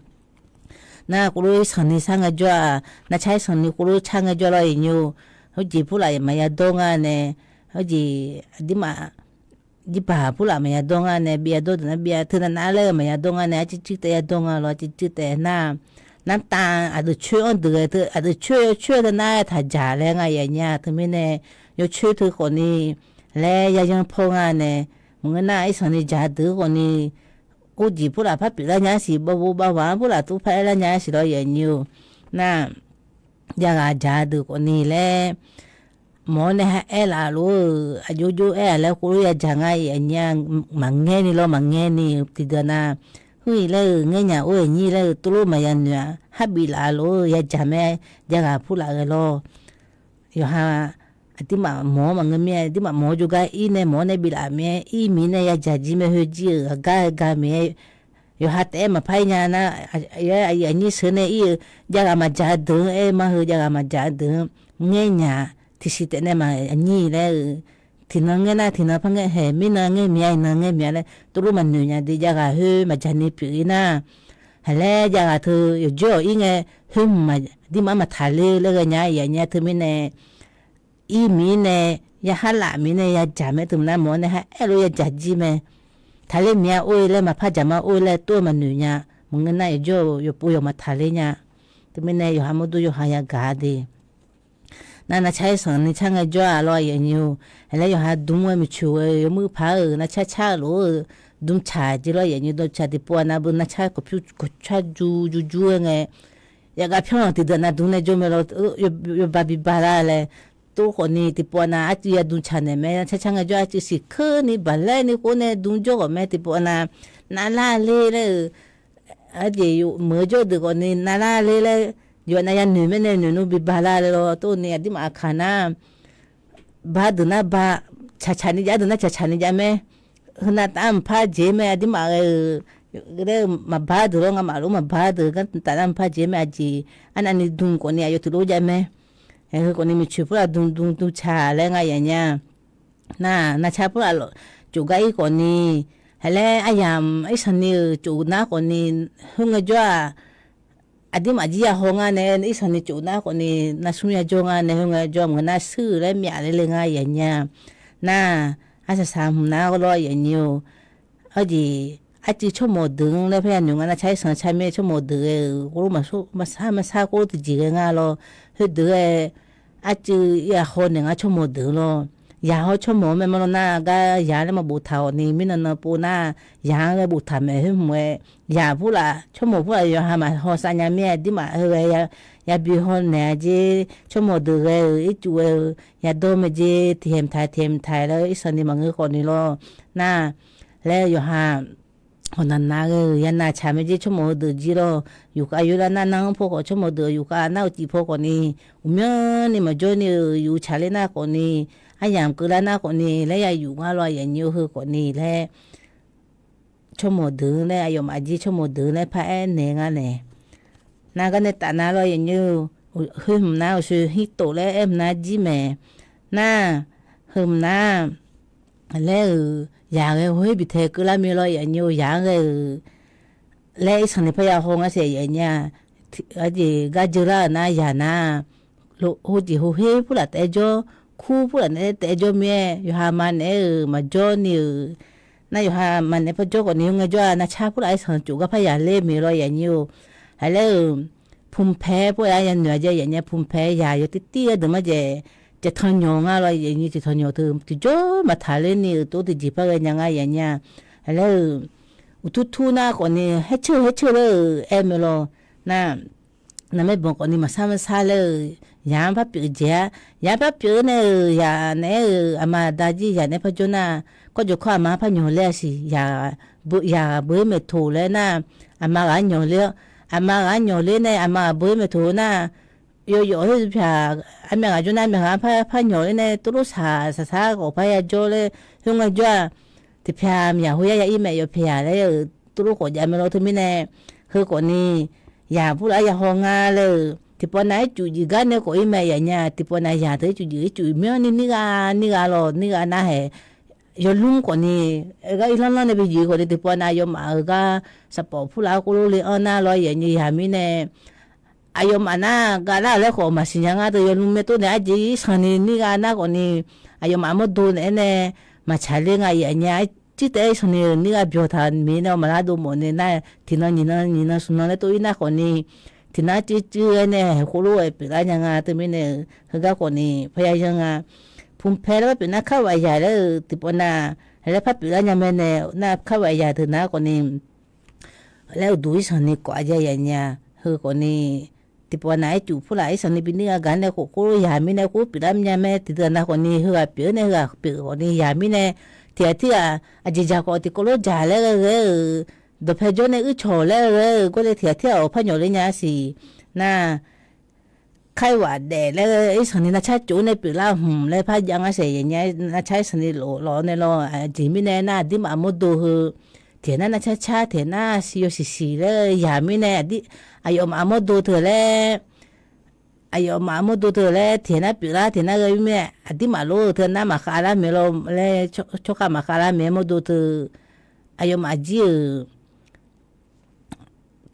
Nar khoerlof irsanqni sar ngaejawr-aq, narcar irsanqni khoerlof car ngaejawr lawr, aqyuif aqnyir-or, heujeq purlaf maqya dawr nga nae, heujeq aqdirmaf jirbaq purlaf maqya dawr nga nae, byav dawr deuq nar byav teu nav nav laer-eu maqya dawr nga nae, arcuiv cuiv taef ya dawr nga lawr, arcuiv cuiv taef nar, nartav aqdui coer-anr deuq ghae teu, aqdui coer yawcoer teu nar taqjaq laer nga, aqyuif aqnyir-a. Teumirnae yawcoer teu khawfni laer yayanr pawr nga nae, maqngeur nar irsanqni jaq deuq khawfni, khoerjeq purlaf par pyeuflar nya-ar siq, bavbo bavghaq-anr purlaf tov par aerlar nya-ar siq lawr, aqyuif aqnyir-or. Nar, jav ghaq jaq deuq khawfni laer, mawq-awr nae ha aer laf lof-eu, aqjox jox aer-aq laer khoerlof yajaq nga, aqyuif aqnyir-a. Maqngaer ni lawr, maqngaer ni tiqdeuq nav, heuir-iq laer-euq ngaer nya, or-iq nyir laer-euq tov lof maqya noeq-a, har bif laf lof-eu yajaq mae, jav ghaq purlaf ghae lawr. Yawqha aqdirmaf mawq-awr maqngeur mir-aer, aqdirmaf mawq-awr jawrgar ir nae mawq-awr nae bif laf mir-aer, ir miq nae yajaq jir mae, heu jir-euq aqgar-aer gar miq-aer, yawqha taef-aer maqpar ir nya nar, aqyuif aqnyir sheuq nae ir-eu, jav ghaq maqjaq-eu deuq-anr aer mar heu, jav ghaq maqjaq-eu deuq-anr ngaer nya-a, tiqsiq taef nae maqnyir laer-eu, tiqnan ngaer nar tiqnan par ngaer hae, mirnan ngaer miq-a, iqnan ngaer miq-a laer tov lof maqnoeq nya de, jav ghaq khoer maqjaq ni pyeuf-ir nar, haq laer jav ghaq teu yawqjawr-awq ir ngae, khoer hmq aqdirmaf-anr maqtaq ler laer ghae nya, aqyuif aqnyir-a. Teumirnae ir miq-ir nae, ya har laf miq-ir nae yajaq mae, teumirnae mawq-awr nae ha aer lof yajaq jir mae. Taqler miq-a or-ir laer maqpar jaq ma or-ir laer tov-eu maqnoeq nya. Maqngeur nar yawqjawr-eu yawqpov yawq maqtaq ler nya. Teumirnae yawqha mawrdo yawqha yagaq-a de. Nar narcar irsanqni car ngaejawr-aq lawr, aqyuif aqnyir-or, haq laer yawqha dm-aer miqcoeq-eu yawmuiq paq-euq narcar car-eu lof-eu dm tsaq jeq lawr, aqyuif aqnyir, dm tsaq tiqpov-a nav beu narcar kawqpyur kawqcar jur jur jur-aer ngae, yagaq pyanr-anr tiqdeuq nav dm nae jawr mae lawr, yawba biba lar laer, tov khawfni tiqpov-a nav arcuiv yadm tsaq naeq mae, narcar car ngaejawr arcuiv siqkeurni baqlaer ni khof nae dm jawr khawf mae, tiqpov-a nav navlar ler laer-euq, aqjeq meuq-eu jawr deuq khawfni navlar ler laer, yawf nav yanoeq mae nae noeq nmr biba lar laer lawr, tov ni aqdirmaf aqkaq nar, ba deuq nar ba, tsaqtsaq ni jav deuq nar tsaqtsaq ni jav mae. Heu nav taf-anr maqpar jeq mae, aqdirmaf ghae-euq laer-eu maqba deuq lawr, ngamaf lof maqba deuq gar taf nar maqpar jeq mae, aqjeq arnavni dm khawfni aqyawf tiqlof jav mae. Heu khawfni miqcoeq purlaf dm dm dm tsaq laer nga yaf nya. Nar narcar purlaf cof gar ir khawfni, haq laer aryamq irsanqni-euq cof nar khawfni, khoerngae jawr-aq, aqdirmaf jir yahaw ngar nae irsanqni cof nar khawfni, narsmr yajawr ngar nae khoerngae jawr maqngeur nar shuir-euq laer myaf ler le nga yaf nya. Nar, arsaq saq hmq nar lawr yaf nyir-or. Arjeq, arcuiv tsawrmawq deuq-anr laer parya noeq nga nar, car irsanq car mir-aer tsawrmawq deuq ghae-euq khoerlof maqsar maqsar khoerlof tiqjeq ghae nga lawr. Heudeuq ghae, arcuiv yahaw naeq nga tsawrmawq deuq lawr. Yaq hawr tsawrmawq-anr mae ma lawr nar, gar yaq laer maqboftaq-awq ni mirnan nan pov nar, yaq-anr ghae boftaq maeq khoer hmq-aer, yaq purlaf tsawrmawq purlaf yawqha maqhaw sar nya mir-aer, aqdirmaf heughae yabi haw naeq-a jer, tsawrmawq deuq ghae-euq ircuf ghae-eu yadawr mae jer, tiqhaeq mqtaq tiqhaeq mqtaq laer irsanqni maqngeur khawfni lawr. Nar, laer yawqha hawq naq nav ghae-euq yanav tsaq mae jer, tsawrmawq heudeuq jir lawr. Yufkhav yoerlar nar nar-anr paw khawf, tsawrmawq deuq yufkhav nar-eu cif paw khawfni, uqmyanrni maqjawr ni-euq yuf tsaqler nar khawfni, aryamq keuvlar nar khawfni laer ya yuf ngar lawr, yaf nyir-or, heu khawfni laer tsawrmawq deuq-anr laer, aqyawfmaf jir tsawrmawq deuq-anr laer paraer naeq nga nae. Nar gar nae taf nar lawr yaf nyir-or, khoer hmq nar uqshoe hir tof laer aer hmq nar jir mae. Nar, heu hmq nar laer-euq yaq ghae khoer bitae keuvlar mir lawr yaf nyir-or, yaq-anr ghae-euq laer irsanqni parya haw ngar saef yaf nyir-a. Arjeq gar jeular-euq nar yaq nar, hawjeq hawher purlaf taef-aer jawr, kur purlaf naeq-aer taef-aer jawr mir-aer, yawqha ma naeq-aer-euq maqjawr ni-euq nar, yawqha ma naeq-aer par jawr khawfni, khoerngae jawr-a, narcar purlaf irsanq cof gar parya ler mir lawr yaf nyir-or. Haq laer-euq, pumq pae pur-aer yanoeq-a jeq yaf nyir-a, pumq pae yaq yawtir tir-aer deuq marjaeq, caeqtanq nyawq nga lawr yaf nyir, caeqtanq nyawq teu tiqjawr maqtaq ler ni-euq tov tiqjeq par ghae nya nga yaf nyir-a. Haq laer-euq, uqtur tur nar khawfni, haer ceuq haer ceuq laer-euq aer mae lawr. Nar, narmaer banq khawfni maqsar maqsar laer-euq, yaq-anr par pyeuf jeq-ar. Yaq-anr par pyeuf nae-euq, yaq naeq-aer-euq aqma aqda jir yaq naeq-aer par jawr nar, kawrjawq kawr aqma-anr par nyanq ler-a siq, yaq beu-ir maeqtoq laer nar, aqma ghaq-anr nyanq ler-awr, aqma ghaq-anr nyanq ler nae aqma ghaq beu-ir maeqtoq-eu nar, yawqyawf khoer pyaq, armyav ghaq jawr nar armyav ghaq-anr par par nyanq ler nae tov lof saq saqsar khawf par ya jawr laer khoerngae jawr-aq, tiqpyaq myaq khoer yar ya ir mae yawpyaq laer-euq tov lof khawf jav mae lawr teumirnae, heu khawfni yaq purlaf-aer ya haw nga laer-euq tiqpawf nav ircuf jif gar nae khawf ir mae yaf nya, tiqpawf nav yaq teu ircuf jif ircuf myanrni nir gha nir gha lawr nir gha nar haeq yawlmr khawfni, gar irlanr lanr nae bi jif khawfni tiqpawf nav yawmaf-euq gar saqpawf purlaf-aer khoerlof le anr nar lawr yaf nya yaq mirnae, aqyawfmaf nar gavlar-euq laer khawf maqsiq nya ngar deuq yawlmr maertov nae arjeq irsanqni nir gha nar khawfni, aqyawfmaf mawrdo naeq-aer nae maqtsaq ler nga yaf nya, aer jir taef-aer irsanqni-euq nir gha byawq taq mir nae maqlar dov mawf nae nar, tiqnan nyiqnan nyiqnan smqnan laer tov ir nar khawfni, tiqnan cuivcuiv-aer nae khoerlof-aer pyeuflar nya nga teumirnae-euq heugar khawfni parya yanr nga. Pumqpae laer par pyeuf nar kar ghaq yaq laer-euq tiqpawf nav, laer par pyeuflar nya mae nae nar kar ghaq yaq teu nar khawfni laer uqduq irsanqni kawf-a jav yaf nya, heu khawfni tiqpawf nav ircuf purlaf irsanqni bi nir gha gaq nae khof khoerlof yaq mirnae khoer pyeuflar nya mae tiqdeuq nav khawfni heughaq pyeuf nae heughaq pyeuf khawfni yaq mirnae, tiqghaq tirghaq aqjeq dzaq khawf tiqkawv lof dzaq laer ghae ghae-euq, dawqpae jawr nae uir cawq laer ghae-euq gawr nae tiqghaq tirghaq-awq par nyawq ler nya-a siq. Nar, kar ghaq daef laer irsanqni narcar cof nae pyeuflar hmq laer par jav ngar saeq yaf nya, narcar irsanqni lof lawq nae lawr aqjeq mirnae nar aqdirmaf mawrdo heu, tiqghaq nar narcar car tiqghaq nar siq yawsiq siq laer yaq mirnae, aqyawfmaf mawrdo teu laer, aqyawfmaf mawrdo teu laer tiqghaq nar pyeuflar tiqghaq nar ghae mirnae, aqdirmaf lof-eu teu nar maqkhav lar mae lawr laer, tsawrkhav maqkhav lar mae mawrdo teu, aqyawfmaf jir-euq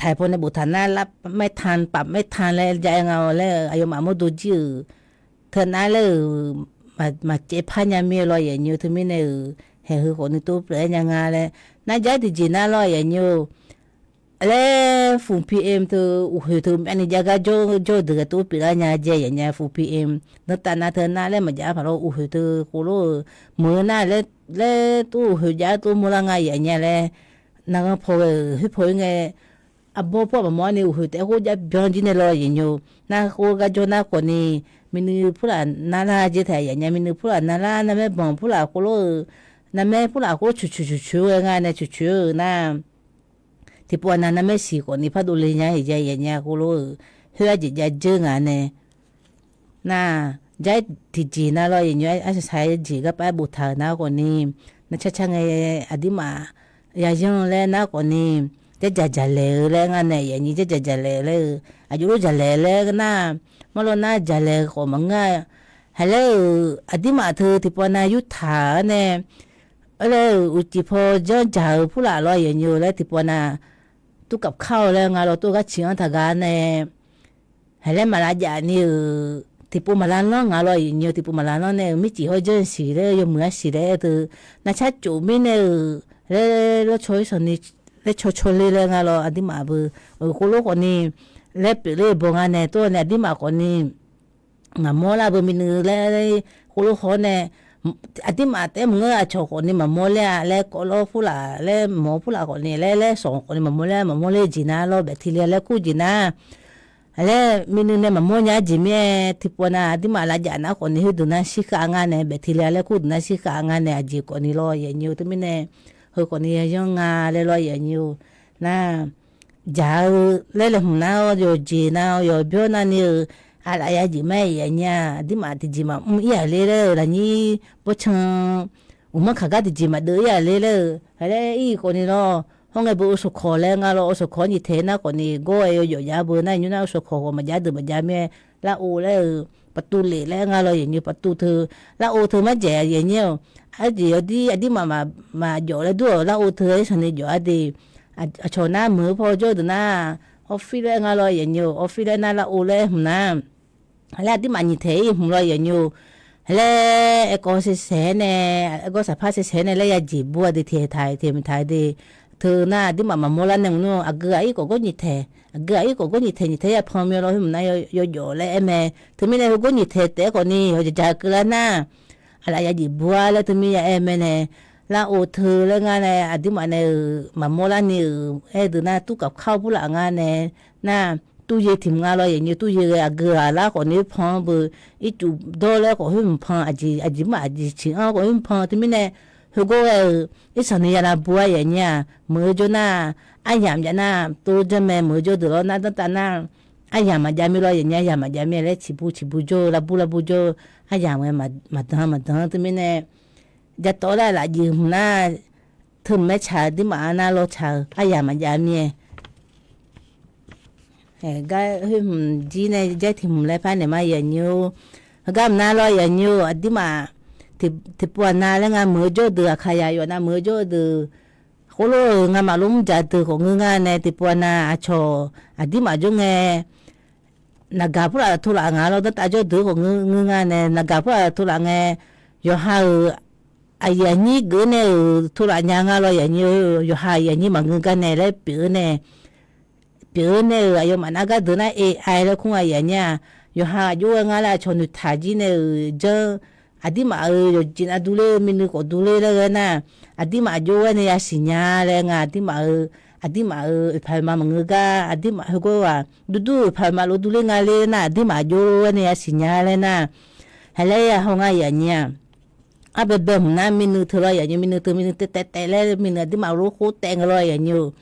taiq paw nae boftaq nar lar maertan paf maertan laer jav-aer nga laer aqyawfmaf mawrdo jir-euq teu nar laer-euq maqcaev par nya mir-eu lawr yaf nyi-eu teumirnae-euq haeq heu khawfni tov pyeuf-aer nya nga laer nar jar tiqjeq nar lawr yaf nyi-eu laer, Fu PM teu uqhoeq teu myavni jav gar jawr jawr-eu deuq ghae tov pyeuflar nya jae yaf nya Fu PM. Dantaf nav teu nar laer maqjav paq lawr uqhoeq teu khoerlof-eu meuq-eu nar laer, laer tov uqhoeq jav tov mawrlar nga yaf nya laer, narghanr paw ghae-euq khoer paw-ir ngae, arbawr pawr maqmawr ni uqhoeq taef khoer jav byan jir nae lawr yaf nyi-eu nar khoer gar jawr nar khawfni, miqnuiv purlaf narlar jae taef yaf nya miqnuiv purlaf narlar narmaer banq purlaf khoerlof-eu, narmaer purlaf khoerlof cuqcuq cuqcuq-eu ghae nga nae cuqcuq-eu nar tiqpov nav narmaer siq khawfni pardov le nya heq jav yaf nya khoerlof-euq khoer arjeq jav dzeur nga nae nar, jar tiqjeq nar lawr yaf nyi-eu arsaq saq-aer jeq garpav-aer boftaq-euq nar khawfni, narcar car ngae aqdirmaf yayanr laer nar khawfni, jardzaq dzaqlaeq-eu laer ngar nae yaf nyi jardzaq dzaqlaeq laer-eu, aqjox lof dzaqlaeq laer nar, marlawr nar dzaqlaeq khawf maqngeur-a. Haiq laer-euq aqdirmaf teu tiqpov nav yurtaq-anr nae, aer laer-euq uqcif paw janr dzaq-eu purlaf lawr yaf nyi-eu laer tiqpov nav, turkaf kar-eu laer nga lawr tov gar ciq-anr taqgar nae, haiq laer maqlav jaf ni-euq tiqpov maqlav lanr nga lawr yaf nyi-eu tiqpov maqlav lanr nae-euq mircif hawr janr siq laer yawmuiq-a siq laer teu, narcar cof mirnae-euq laer lawrcaw irsanqni laer caw caw le laer nga lawr aqdirmaf beu, khoerlof khawfni laer pyeufler-eu baw nga nae tov-a nae aqdirmaf khawfni maqmawr lar beu miqnuiv laer, khoerlof haw nae, aqdirmaf taef maqngeur aqcawq khawfni maqmawr ler-a laer kawv lawr purlaf laer mawr purlaf khawfni laer laer sawq khawfni maqmawr ler maqmawr ler jeq nar lawr baeqtili laer kur jeq nar, laer miqnuiv nae maqmawr nya-ar jeq mir-aer tiqpov nav aqdirmaf lavjaf nar khawfni khoerdeuq nar shirkhav nga nae baeqtili laer kur deuq nar shirkhav nga nae aqjeq khawfni lawr yaf nyi-eu teumirnae, heu khawfni yayanr nga laer lawr yaf nyi-eu nar, jaq-eu laer laeqhmq nar-awr yawqjeq nar-awr yawqbyawr navni-euq aqlaf ya jeq ma-aer yaf nya-a aqdirmaf tiqjeq maqmr ir-aq ler laer-euq lafnyir bawrtsan uqmanr kaq gar tiqjeq maqdeuv ir-aq ler laer-euq haiq laer ir-iq khawfni lawr, hawr ngae beu ovsawq kawq laer nga lawr ovsawq kawq-anr nyiq taeq nar khawfni gawr-aer yawjawf jav beu nar nymr nar ovsawq kawq khawf maqjav deuq maqjav mir-aer lar-or laer-euq paqtuv lef laer nga lawr yaf nyi-eu paqtuv teu, lar-or teu marjaeq yaf nyir-awq, arjeq yawdir aqdirmaf maqjawf laer dur-awq lar-or teu-aer sanqni jawf-ar de, aqcawq nar meuq-eu paw jawr-eu deuq nar, office laer nga lawr yaf nyi-eu office laer nar lar-or laer hmq nar, laer aqdirmaf nyiq taeq ir hmq lawr yaf nyi-eu, laer aerkawv saesae-aer nae, aerkawv saqpar saesae-aer nae laer ya jeq bur-a de taeq taq-iq taeq mq taq-iq de, teu nar aqdirmaf maqmawr lar nae mq nmr aqgeu ghaq ir khawf gawr nyiq taeq, aqgeu ghaq ir khawf gawr nyiq taeq nyiq taeq ya pan mir lawr khoer mq nar yawjawf laer aer mae, teumirnae heu gawr nyiq taeq taef-aer khawfni yawjawf jaq keuv lar nar, aqlaf ya jeq bur-a laer teumir ya aer mae nae, lar-or teu laer ngar nae aqduimaf nae-euq maqmawr larni-euq aer deuq nar, turkaf kar-awr burlaf nga nae nar, turye tiq hmq nga lawr yaqnyoe. Turye ghae aqgeu ghaq lar khawf ni khoerpan-anr beu, ircuf dawr laer khawf khoerhmq pan, aqjeq aqjeq mr-aq aqjeq ciq-anr khawf khoerhmq pan teumirnae, heugawr ghae-euq irsanq ni ya lavbu-a yaqnyir-aq, meuq-eu jawr nar, aryamq jav nar tov janr mae, meuq-eu jawr deuq lawr nar danrtav nar, aryamq maqjav mir lawr yaqnyir, aryamq maqjav mir-a laer ciqbu ciqbu jawr-eu lavbu lavbu jawr-eu, aryamq ngae maqdanq maqdanq teumirnae, jatawv laer lafjeq hmq nar, teu hmq-aer tsaq-eu aqduimaf-anr nar lawr tsaq-eu aryamq maqjav mir-a. Gar khoerhmq jir nae jaer tiq hmq laer par naeq ma yaqnyir-or. Heugar mq nar lawr yaqnyir-or, aqduimaf tiqpov aqnav laer nga meuq-eu jawr-eu deuq, aqkaqyaq yawf nav meuq-eu jawr-eu deuq, khoerlof-euq ngamaf lor mr dzaq deuq khawf ngeur nga nae tiqpov aqnav aqcawq aqduimaf jawr ngae, naqgaq purlaf tov laf nga lawr danrtav jawr deuq khawf ngeur nga nae, naqgaq purlaf tov laf ngae, yawqha-euq aqyuif aqnyir geuf-eu nae-euq tov laf nya nga lawr yaqnyir-or, yawqha aqyuif aqnyir maqngeur gar nae laer pyeuf-eu nae, pyeuf-eu nae-euq aqyawfmaf nar gardeuq nar AI laer kur nga yaqnyir-aq, yawqha aqjox ghae nga laer aqcawq noeqtaq jir nae-euq janr, aqduimaf-euq yawqjeq nav durler-eu minui khawf durler laer ghae nar, aqduimaf aqjox ghae nae yasiq nya laer nga, aqduimaf-eu, aqduimaf-euq oeqpaq oeqma maqngeur gar aqduimaf heugawr-aq durdur oeqpaq oeqma lof durler nga ler nar, aqduimaf aqjox ghae nae yasiq nya laer nar, haiq laer ya haw nga yaqnyir-aq. Arbaebae hmq nar minui teu lawr yaqnyir, minui teu minui taev taev taev laer minui aqduimaf lof khoer taev nga lawr yaqnyir-or.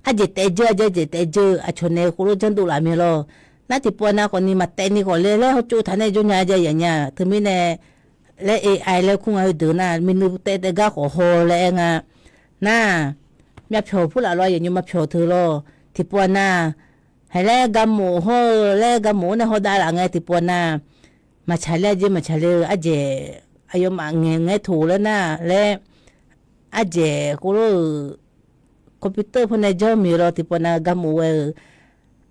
Arjeq taev dzeur-a jeq, arjeq taev dzeur-eu aqcawq nae khoerlof janrdov laf mir lawr. Nar tiqpov aqnav khawf ni maqtaev ni khawf laer laer hawtsov taq nae jawr nya jav yaqnyir-aq, teumirnae laer AI laer kur nga heudeuq nar, minui taev taev gar khawf haw laer aer nga. Nar, myavpyawq purlaf lawr yaqnyir, myavpyawq teu lawr, tiqpov aqnav, haiq laer garmof hawr-eu laer garmof-anr nae hawdav laf ngae tiqpov aqnav, maqtsaq ler-a jeq maqtsaq ler-eu arjeq, aqyawfmaf ngaeq ngae toq laer nar laer, arjeq khoerlof-euq computer pawnae janr mir lawr tiqpov aqnav garmof ghae-euq,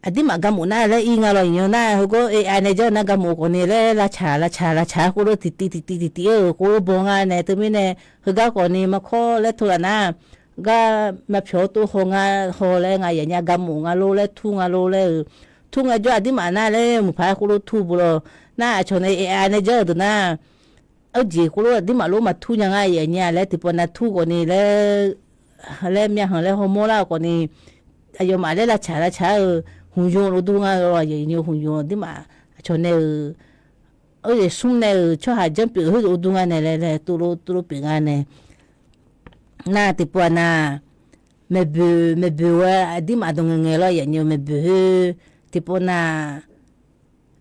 aqduimaf garmof nar laer ir nga lawr yaqnyir nar, heugawr AI nae janr nar garmof khawf ni laer lavtsaq lavtsaq lavtsaq khoerlof tiqtiv tiqtiv tiqtiv-euq khoerlof baw nga nae teumirnae, heugar khawf ni maqkawr laer tov laf nar, gar myavpyawq-anr tov haw nga, haw laer nga yaqnyir garmof nga lor laer tur nga lor laer-euq, tur ngae jawr aqduimaf nar laer muiqpaq-aer khoerlof tur bu lawr. Nar aqcawq nae AI nae janr-euq deuq nar, arjeq khoerlof aqduimaf lof maqtur nya nga yaqnyir-a laer tiqpov aqnav tur khawf ni laer, laer myavhanq laer hawmawr lar-eu khawf ni, aqyawfmaf laer lavtsaq lavtsaq-eu hmq yov lof dur nga lawr yaqnyir, hmq yov aqduimaf aqcawq nae-euq oerjeq smr nae-euq tsawrhaq janr pyeuf khoerdeuq dur nga nae laer laer tuvlof tuvlof pyeuf nga nae. Nar tiqpov aqnav, maeqboeq maeqboeq ghae aqduimaf dawq ngaeq ngaeq lawr yaqnyir maeqboeq khoer, tiqpov aqnav,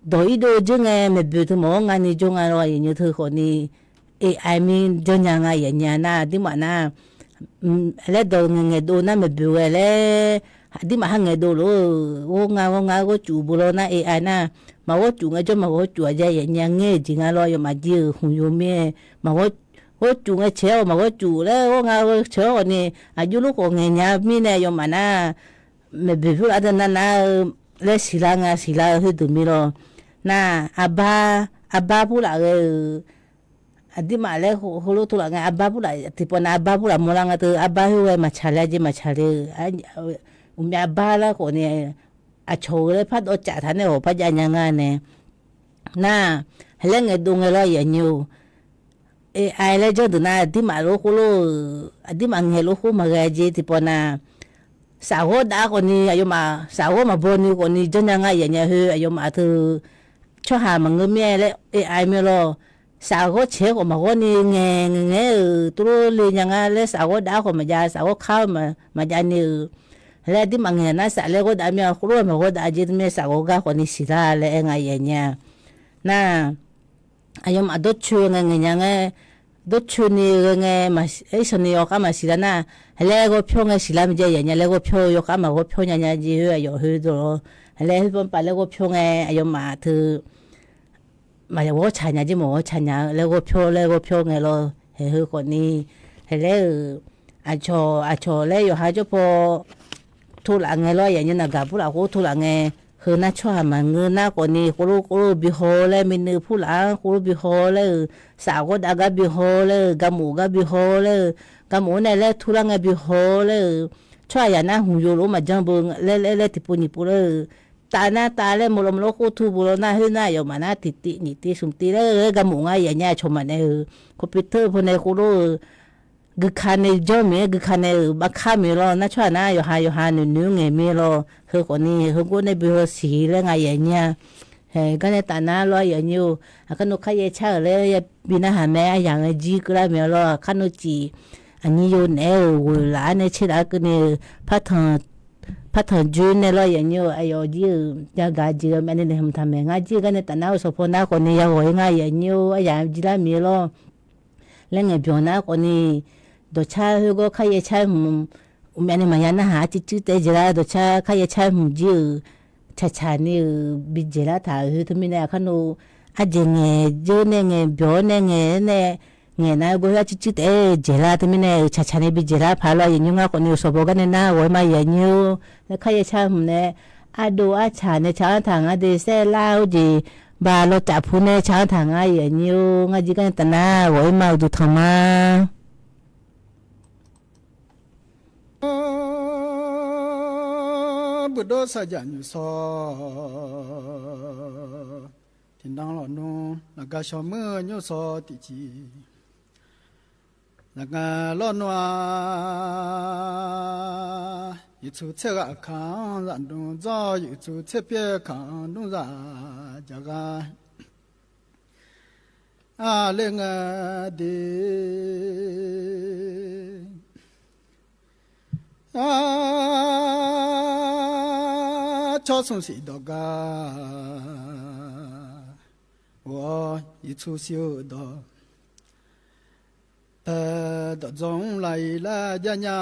dawq irdov dzeur ngae maeqboeq teu maqawr nga ni jawr nga lawr yaqnyir teu khawf ni, AI mir janrnya nga yaqnyir nar aqduimaf nar, laer dawq ngaeq ngaeq dov nar maeqboeq ghae laer, aqduimaf ha ngaeq dov lof-eu, ghawr nga ghawr nga ghawr cuf bu lawr nar AI nar, maqghawr cuf ngae jawr maqghawr cuf-aq jav yaqnyir ngaer-eu jeq nga lawr yawfmaf jir-euq hmq yov mir-aer, maqghawr, ghawr cuf ngae caeq-awq maqghawr cuf laer ghawr nga ghawr caeq-awq ni, aqjox lof khawf ngaeq nya mirnae yawfmaf nar, maeqboeq purlaf deuq nar nar-eu laer siqlar nga siqlar-eu khoerdeuq mir lawr. Nar, arbar, arbar purlaf ghae-euq, aqduimaf laer heulof tov laf ngae arbar purlaf tiqpov nar arbar purlaf mawrlar nga teu arbar khoer ghae maqtsaq ler-a jeq maqtsaq ler-eu, uqmyav arbar lar khawf ni, aqcawq-euq laer pardawv caf taq nae awq par jav nya nga nae. Nar, heulof ngaeq dov ngae lawr yaqnyir-or, AI laer janr deuq nar aqduimaf lof khoerlof-euq aqduimaf ngaeq lof khoer maqghae jeq tiqpov nar, safghawr dav khawf ni aqyawfmaf safghawr maqbaw ni khawf ni janrnya nga yaqnyir khoer aqyawfmaf teu tsawrhaq maqngeur mir-aer laer AI mir lawr. Safghawr caeq-aer khawf maqghawr ni ngaeq ngaeq ngaeq-euq tuvlof le nya nga laer safghawr dav khawf maqjav safghawr kar maqjav ni-euq, laer aqduimaf ngaeq nar saf laer ghawr dav mir-a khoerlof maqghawr dav jeq teu mir safghawr gar khawf ni siqlar laer aer nga yaqnyir-a. Nar, aqyawfmaf dawrcoeni ngae ngaeq nya ngae, dawrcoeni ghae ngae, irsaqni yawkhav maqsiq lar nar, laer ghawr pyawr ngae siqlar maqjav yaqnyir laer ghawr pyawr-eu yawkhav maqghawr pyawr nya nya jeq khoer aqyawf khoerdeuq lawr, laer khoerpar paf laer ghawr pyawr ngae aqyawfmaf teu maqghawr tsaq nya jeq maqghawr tsaq nya-eu laer ghawr pyawr laer ghawr pyawr ngae lawr, haeq heu khawf ni, haeq laer-euq, aqcawq aqcawq laer yawqha jawr paw tov laf ngae lawr yaqnyir naqgaq purlaf khoer tov laf ngae, heu nar tsawrhaq maqngeur nar khawf ni khoerlof khoerlof bi haw-awr laer minui purlaf-anr khoerlof bi haw-awr laer-euq, safghawr dav gar bi haw-awr laer-euq, garmof gar bi haw-awr laer-euq, garmof-anr nae laer turlar ngae bi haw-awr laer-euq, tsawrhaq yaq nar hmq yov lof-aer maqjanr beu laer laer laer tiqpov nyiq pov laer-euq, tav nar tav laer maqlawr maqlawr khoer tur bu lawr nar khoer nar aqyawfmaf nar tiqtiv nyiq tiv smq tiv laer-eu laer garmof ngar yaqnyir aqcawq maqnaeq-euq, computer pawnae khoerlof-eu guikaq nae jawr maeq-aer guikaq nae-euq bavkar maeq lawr. Nar tsawrhaq nar yawqha yawqha noeqnoeq-anr ngaeq mir lawr. Heu khawfni heugor nae bi heu siq laer nga yaf nyir-a. Haeq, garnae tafnar lawr yaf nyir-or. Aqkar nmr kharyaer car-euq laer yabi narhaq mae. Aryamq ngae jir keuvlar maeq lawr. Aqkar nmr cif aqnyir yo naeq-aer-euq ghoeq laf-ar nae tser laf-ar keuvni-eu partanq joer nae lawr yaf nyir-or. Aqyawf jir-euq yagaq jeq-eu myavni naeq hmq taq maeq. Ngar jir-eu garnae tafnar-eu sanqpawf nar khawfni ya ghawq-ir nga yaf nyir-or. Aryamq jir lar maeq lawr. Laer ngaeq byanq nar khawfni, dawqcar khoergawr kharyaer car hmq, uqmyavni maqya narhaq arcuiv cuiv taef-aer dzaeqlar. Dawqcar kharyaer car hmq jir-euq tsaqtsaq ni-euq bi dzaeqlar taq-euq heu teumirnae aqkar nmr ardzaeq ngaeq jeur nae ngaeq byanq-awr nae ngaeq-aer nae ngaeq nar gawr-aer arcuiv cuiv taef-aer dzaeqlar teumirnae-euq tsaqtsaq ni bi dzaeqlar paq lawr yaf nyir. Ngar khawfni-euq sanqpawf garnae nar ghawq-ir ma yaf nyir-or. Laer kharyaer car hmq nae ardov arcaq nae tsaq-anr taq ngar de saerlar-eu jeq baq lawcaf pu nae tsaq-anr taq ngar yaf nyir-or. Ngar jir garnae tafnar ghawq-ir ma uqduq tanq ma. Buqdov saqjaq nymq sawq tiqnan lawq nmr, laqga shawr muir-eu nymr sawq tiqciq, laqga lawr nmr-a, yawqtsuq tser ghaq kaq-anr zaqdmr dzawr, yawqtsuq tser pyaer kaq-anr dmr zaq jaq gha. Aqler ngae de, aqcawq smr siq dawq gar-awr, yawqtsuq siq-eu dawq pae dawq dzawr mr laf-ir laer jar nya.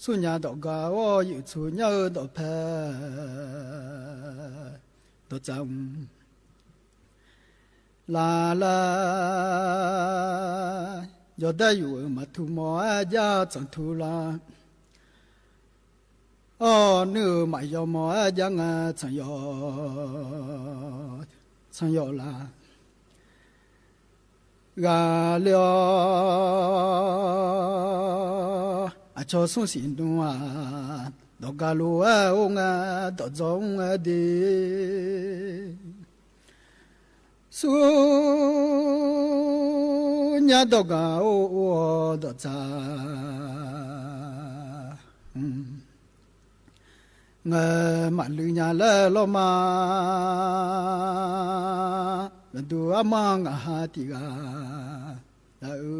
Smrnya dawq gar-awr, yawqtsuq nyar-eu dawq pae dawq tsaq mr laf laer, yawdaef yuf-euq maqtuq mawr-aer jar tsanq tuq lar. Awr nuir-euq maqyaw mawr-aer jar ngae tsanq yawf, tsanq yawf laf ghaq ler-awr, aqcawq smr siq dmr-aq, dawq gar lof-aer or ngae, dawq dzawr mr-aer de. Smrnya dawq gar or or-awr dawq tsaq ngae, maqluiv nya laer lawr ma. Laqduq armar ngaq ha tiq ghaq laf-eu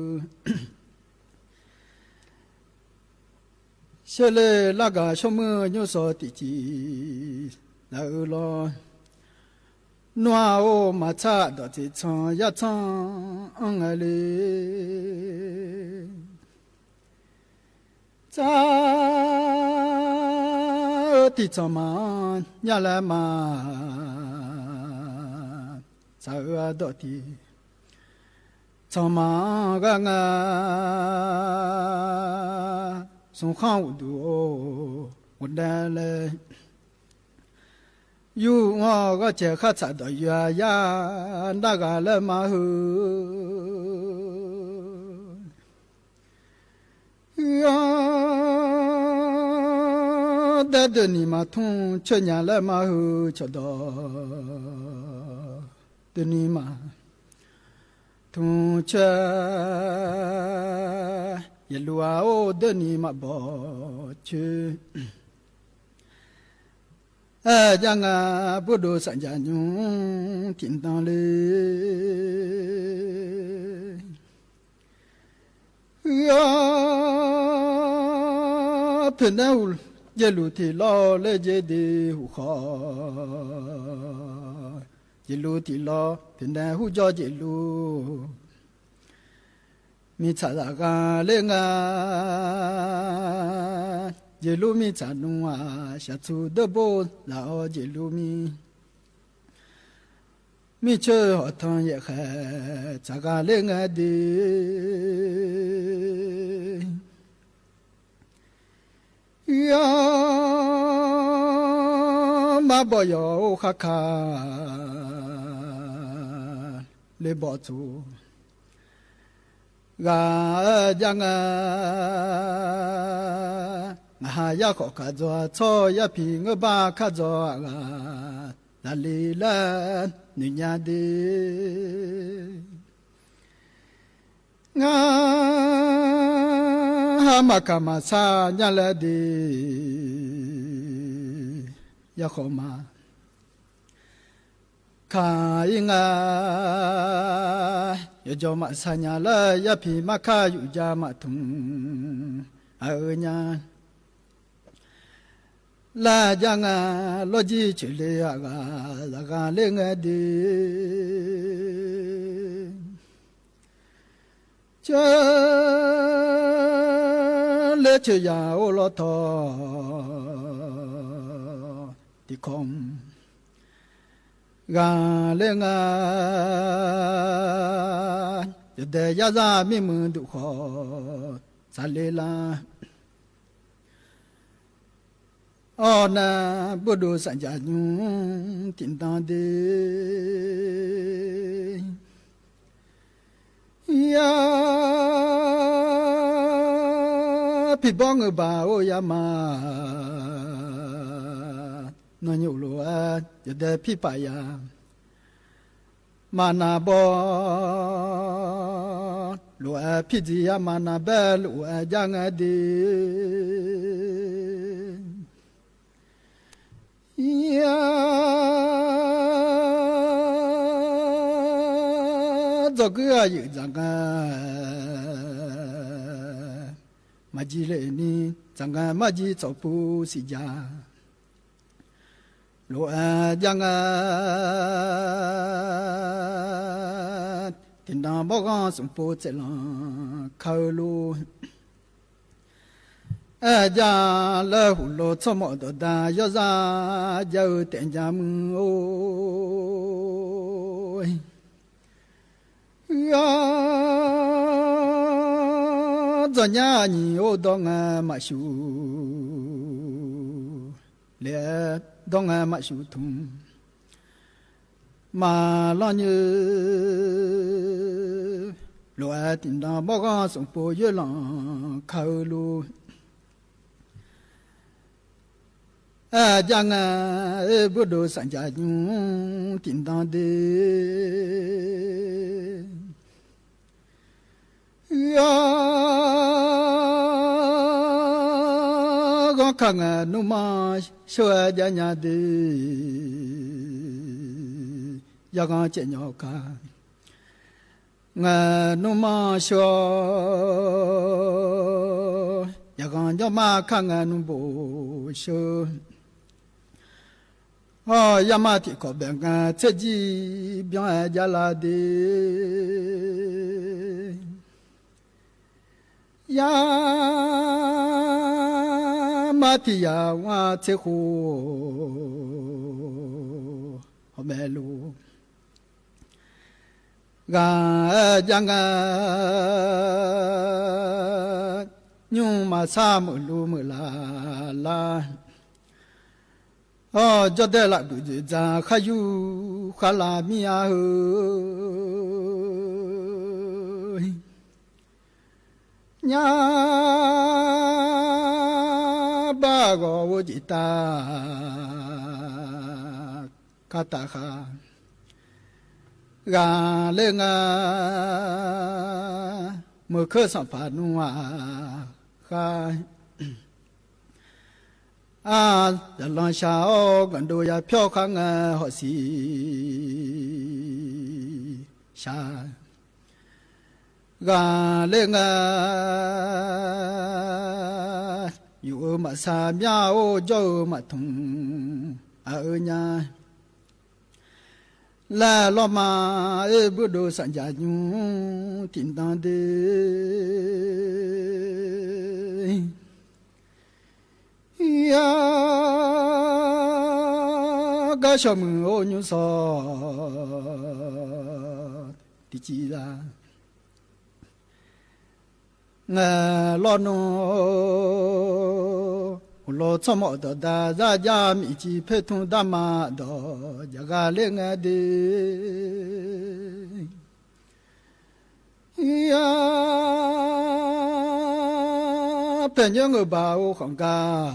Sheuqle largaq shawr muir nymr sawq tiqciq laf-eu lawr. Nmr-a or maqtsaq dawq tseq tsanq yar tsanq anr ngae le. Tsaq-eu tiq tsanq maqanr nya laer ma. Tsaq-eu ardawq tiq tsanq maqanr gar nga. Smqkhanr uqduq-or ghofdaef laer, yur-anr ghawrcae khartsaq dawq yur-a yar nar ghaq laer ma heu. Heu-anr daer deuq ni maqtmr coer nya laer ma heu cawqdawq deuq ni maqtmr coer. Yaqluv-a or deuq ni maqbawq coer. Aer jar nga burdov safjaq nymr tiqnan le. Heu-anr poeqnaeq hu jeqluf tiq lawr laer jeq de huq khawf, jeqluf tiq lawr poeqnaeq hu jawr jeqluf mirtsaq zaf gha ler nga. Jeqluf mirtsaq nmr-aq shaqtsuq deur bor laf-awr jeqluf mir, mircoer hawqtanq yaef khaeq tsaq gha ler ngae de. Heu-anr marbawf yawq-or khar ka le bawf tsoq ghaq-aer jar nga. Ngaq ha yar khawf kaq dzaw-a tsawr yar piq ngeur bar kar dzaw-a ghaq laqle laer noeq nya de. Ngar har maqkaq maqsar nya laer de, yarkhawf ma kaq-ir nga. Yawqjawq maqsar nya laer yarpiq markar yufjav maqtmq aqeu nya. Lar jar nga lawrjir coeqle aqghaq zaqghaq ler ngae de. Coeqle coeqyaq or lawr tawq tiqkawv mq ghaq ler nga. Yawdaef yarzar mirmuiq duq khawf tsaqle lar. Awr nar burdov sanqjaq nymr tiqdan de. Yar piqbawr ngeurbaq or yar ma. Nawnyaf lof-aer yawdaef pirpaf ya. Maqnav bawr lof-aer pirdziq ya, maqnav baer lof-aer jar ngae de. Yar dzawrguir aqyuif dzaq ngae maqjir le ni, dzaq ngae marjir tsawqpuv siqja lof-aer jar ngae. Tiqnan bawrghanr smqpov tsaevlanq ka-eu lor. Aer-a jar laer heulof tsawrmawf dawqda yawrzar jar-eu taef ja muiq-or. Yar dzawrnyar nyiq or dawr ngae maqshuq le-aer dawr ngae maqshuq tmq maqlanr nyoer lof-aer tiqnan bawrghanr smqpov yoerlanq ka-eu lor. Aer-a jar ngae, burdov sanqjaq nymr tiqdan de. Yar ghanr ka ngae nmrmanr sheur-aer jar nya de. Yar ghanr caev nyawq ka ngae nmrmanr sheur-awr, yar ghanr jawrmar ka ngae nmrbof sheur. Hawr yarmar tiqkawv baef ngae tserjir byan-aer jar lar de. Yarmar tiq yaq ghar tser khof hawmaeq lof ghaq-aer jar ngae, nymr maqsar meuq luf meuq laf lar. Hawr jawrdaer lafbuiq dzoeqdzaq khar yur khar lav mir-a heu. Nyar bar ghawq ghof jeq tav kar taf khar ghaq ler nga. Meuq keur sanqpaq nmr-aq khar Ar, zaqlanr shaq-awr ganqdov ya pyawr khar ngae hawq siq shaq ghaq ler nga. Yuf-eu maqsar myar-or jawr-eu maqtmq aq-eu nya. Laer lawrma-aer burdov sanqjaq nymr tiqdan de. Yar gar shawq muiq-or nymr sawq tiqciv za ngae lawrnmr-or, uqlof tsawrmawf dawqda zar jar miqciv poertmr darma dawq jaqghaq ler ngae de. Yar paeqnymr ngeurbaq-or khanqgar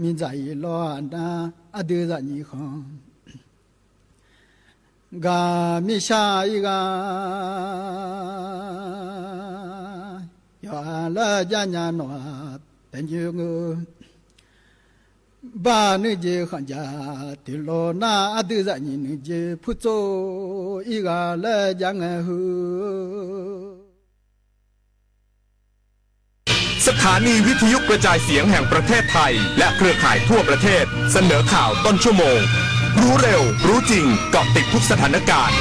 mirdzaq-iq lawr-aq nar aqdui zaqnyiq khanq Gaq mirshar-ir ghaq, yawqha laer jar nya nawq-aq taef nyoer ngeur. Bar nuijeq khanqjaq toeqlawq nar, aqdui zaqnyiq nuijeq purtsov-ir ghaq laer jar ngae heu. สถานีวิทยุกระจายเสียงแห่งประเทศไทย และเครือข่ายทั่วประเทศ เสนอข่าวต้นชั่วโมง รู้เร็ว รู้จริง เกาะติดทุกสถานการณ์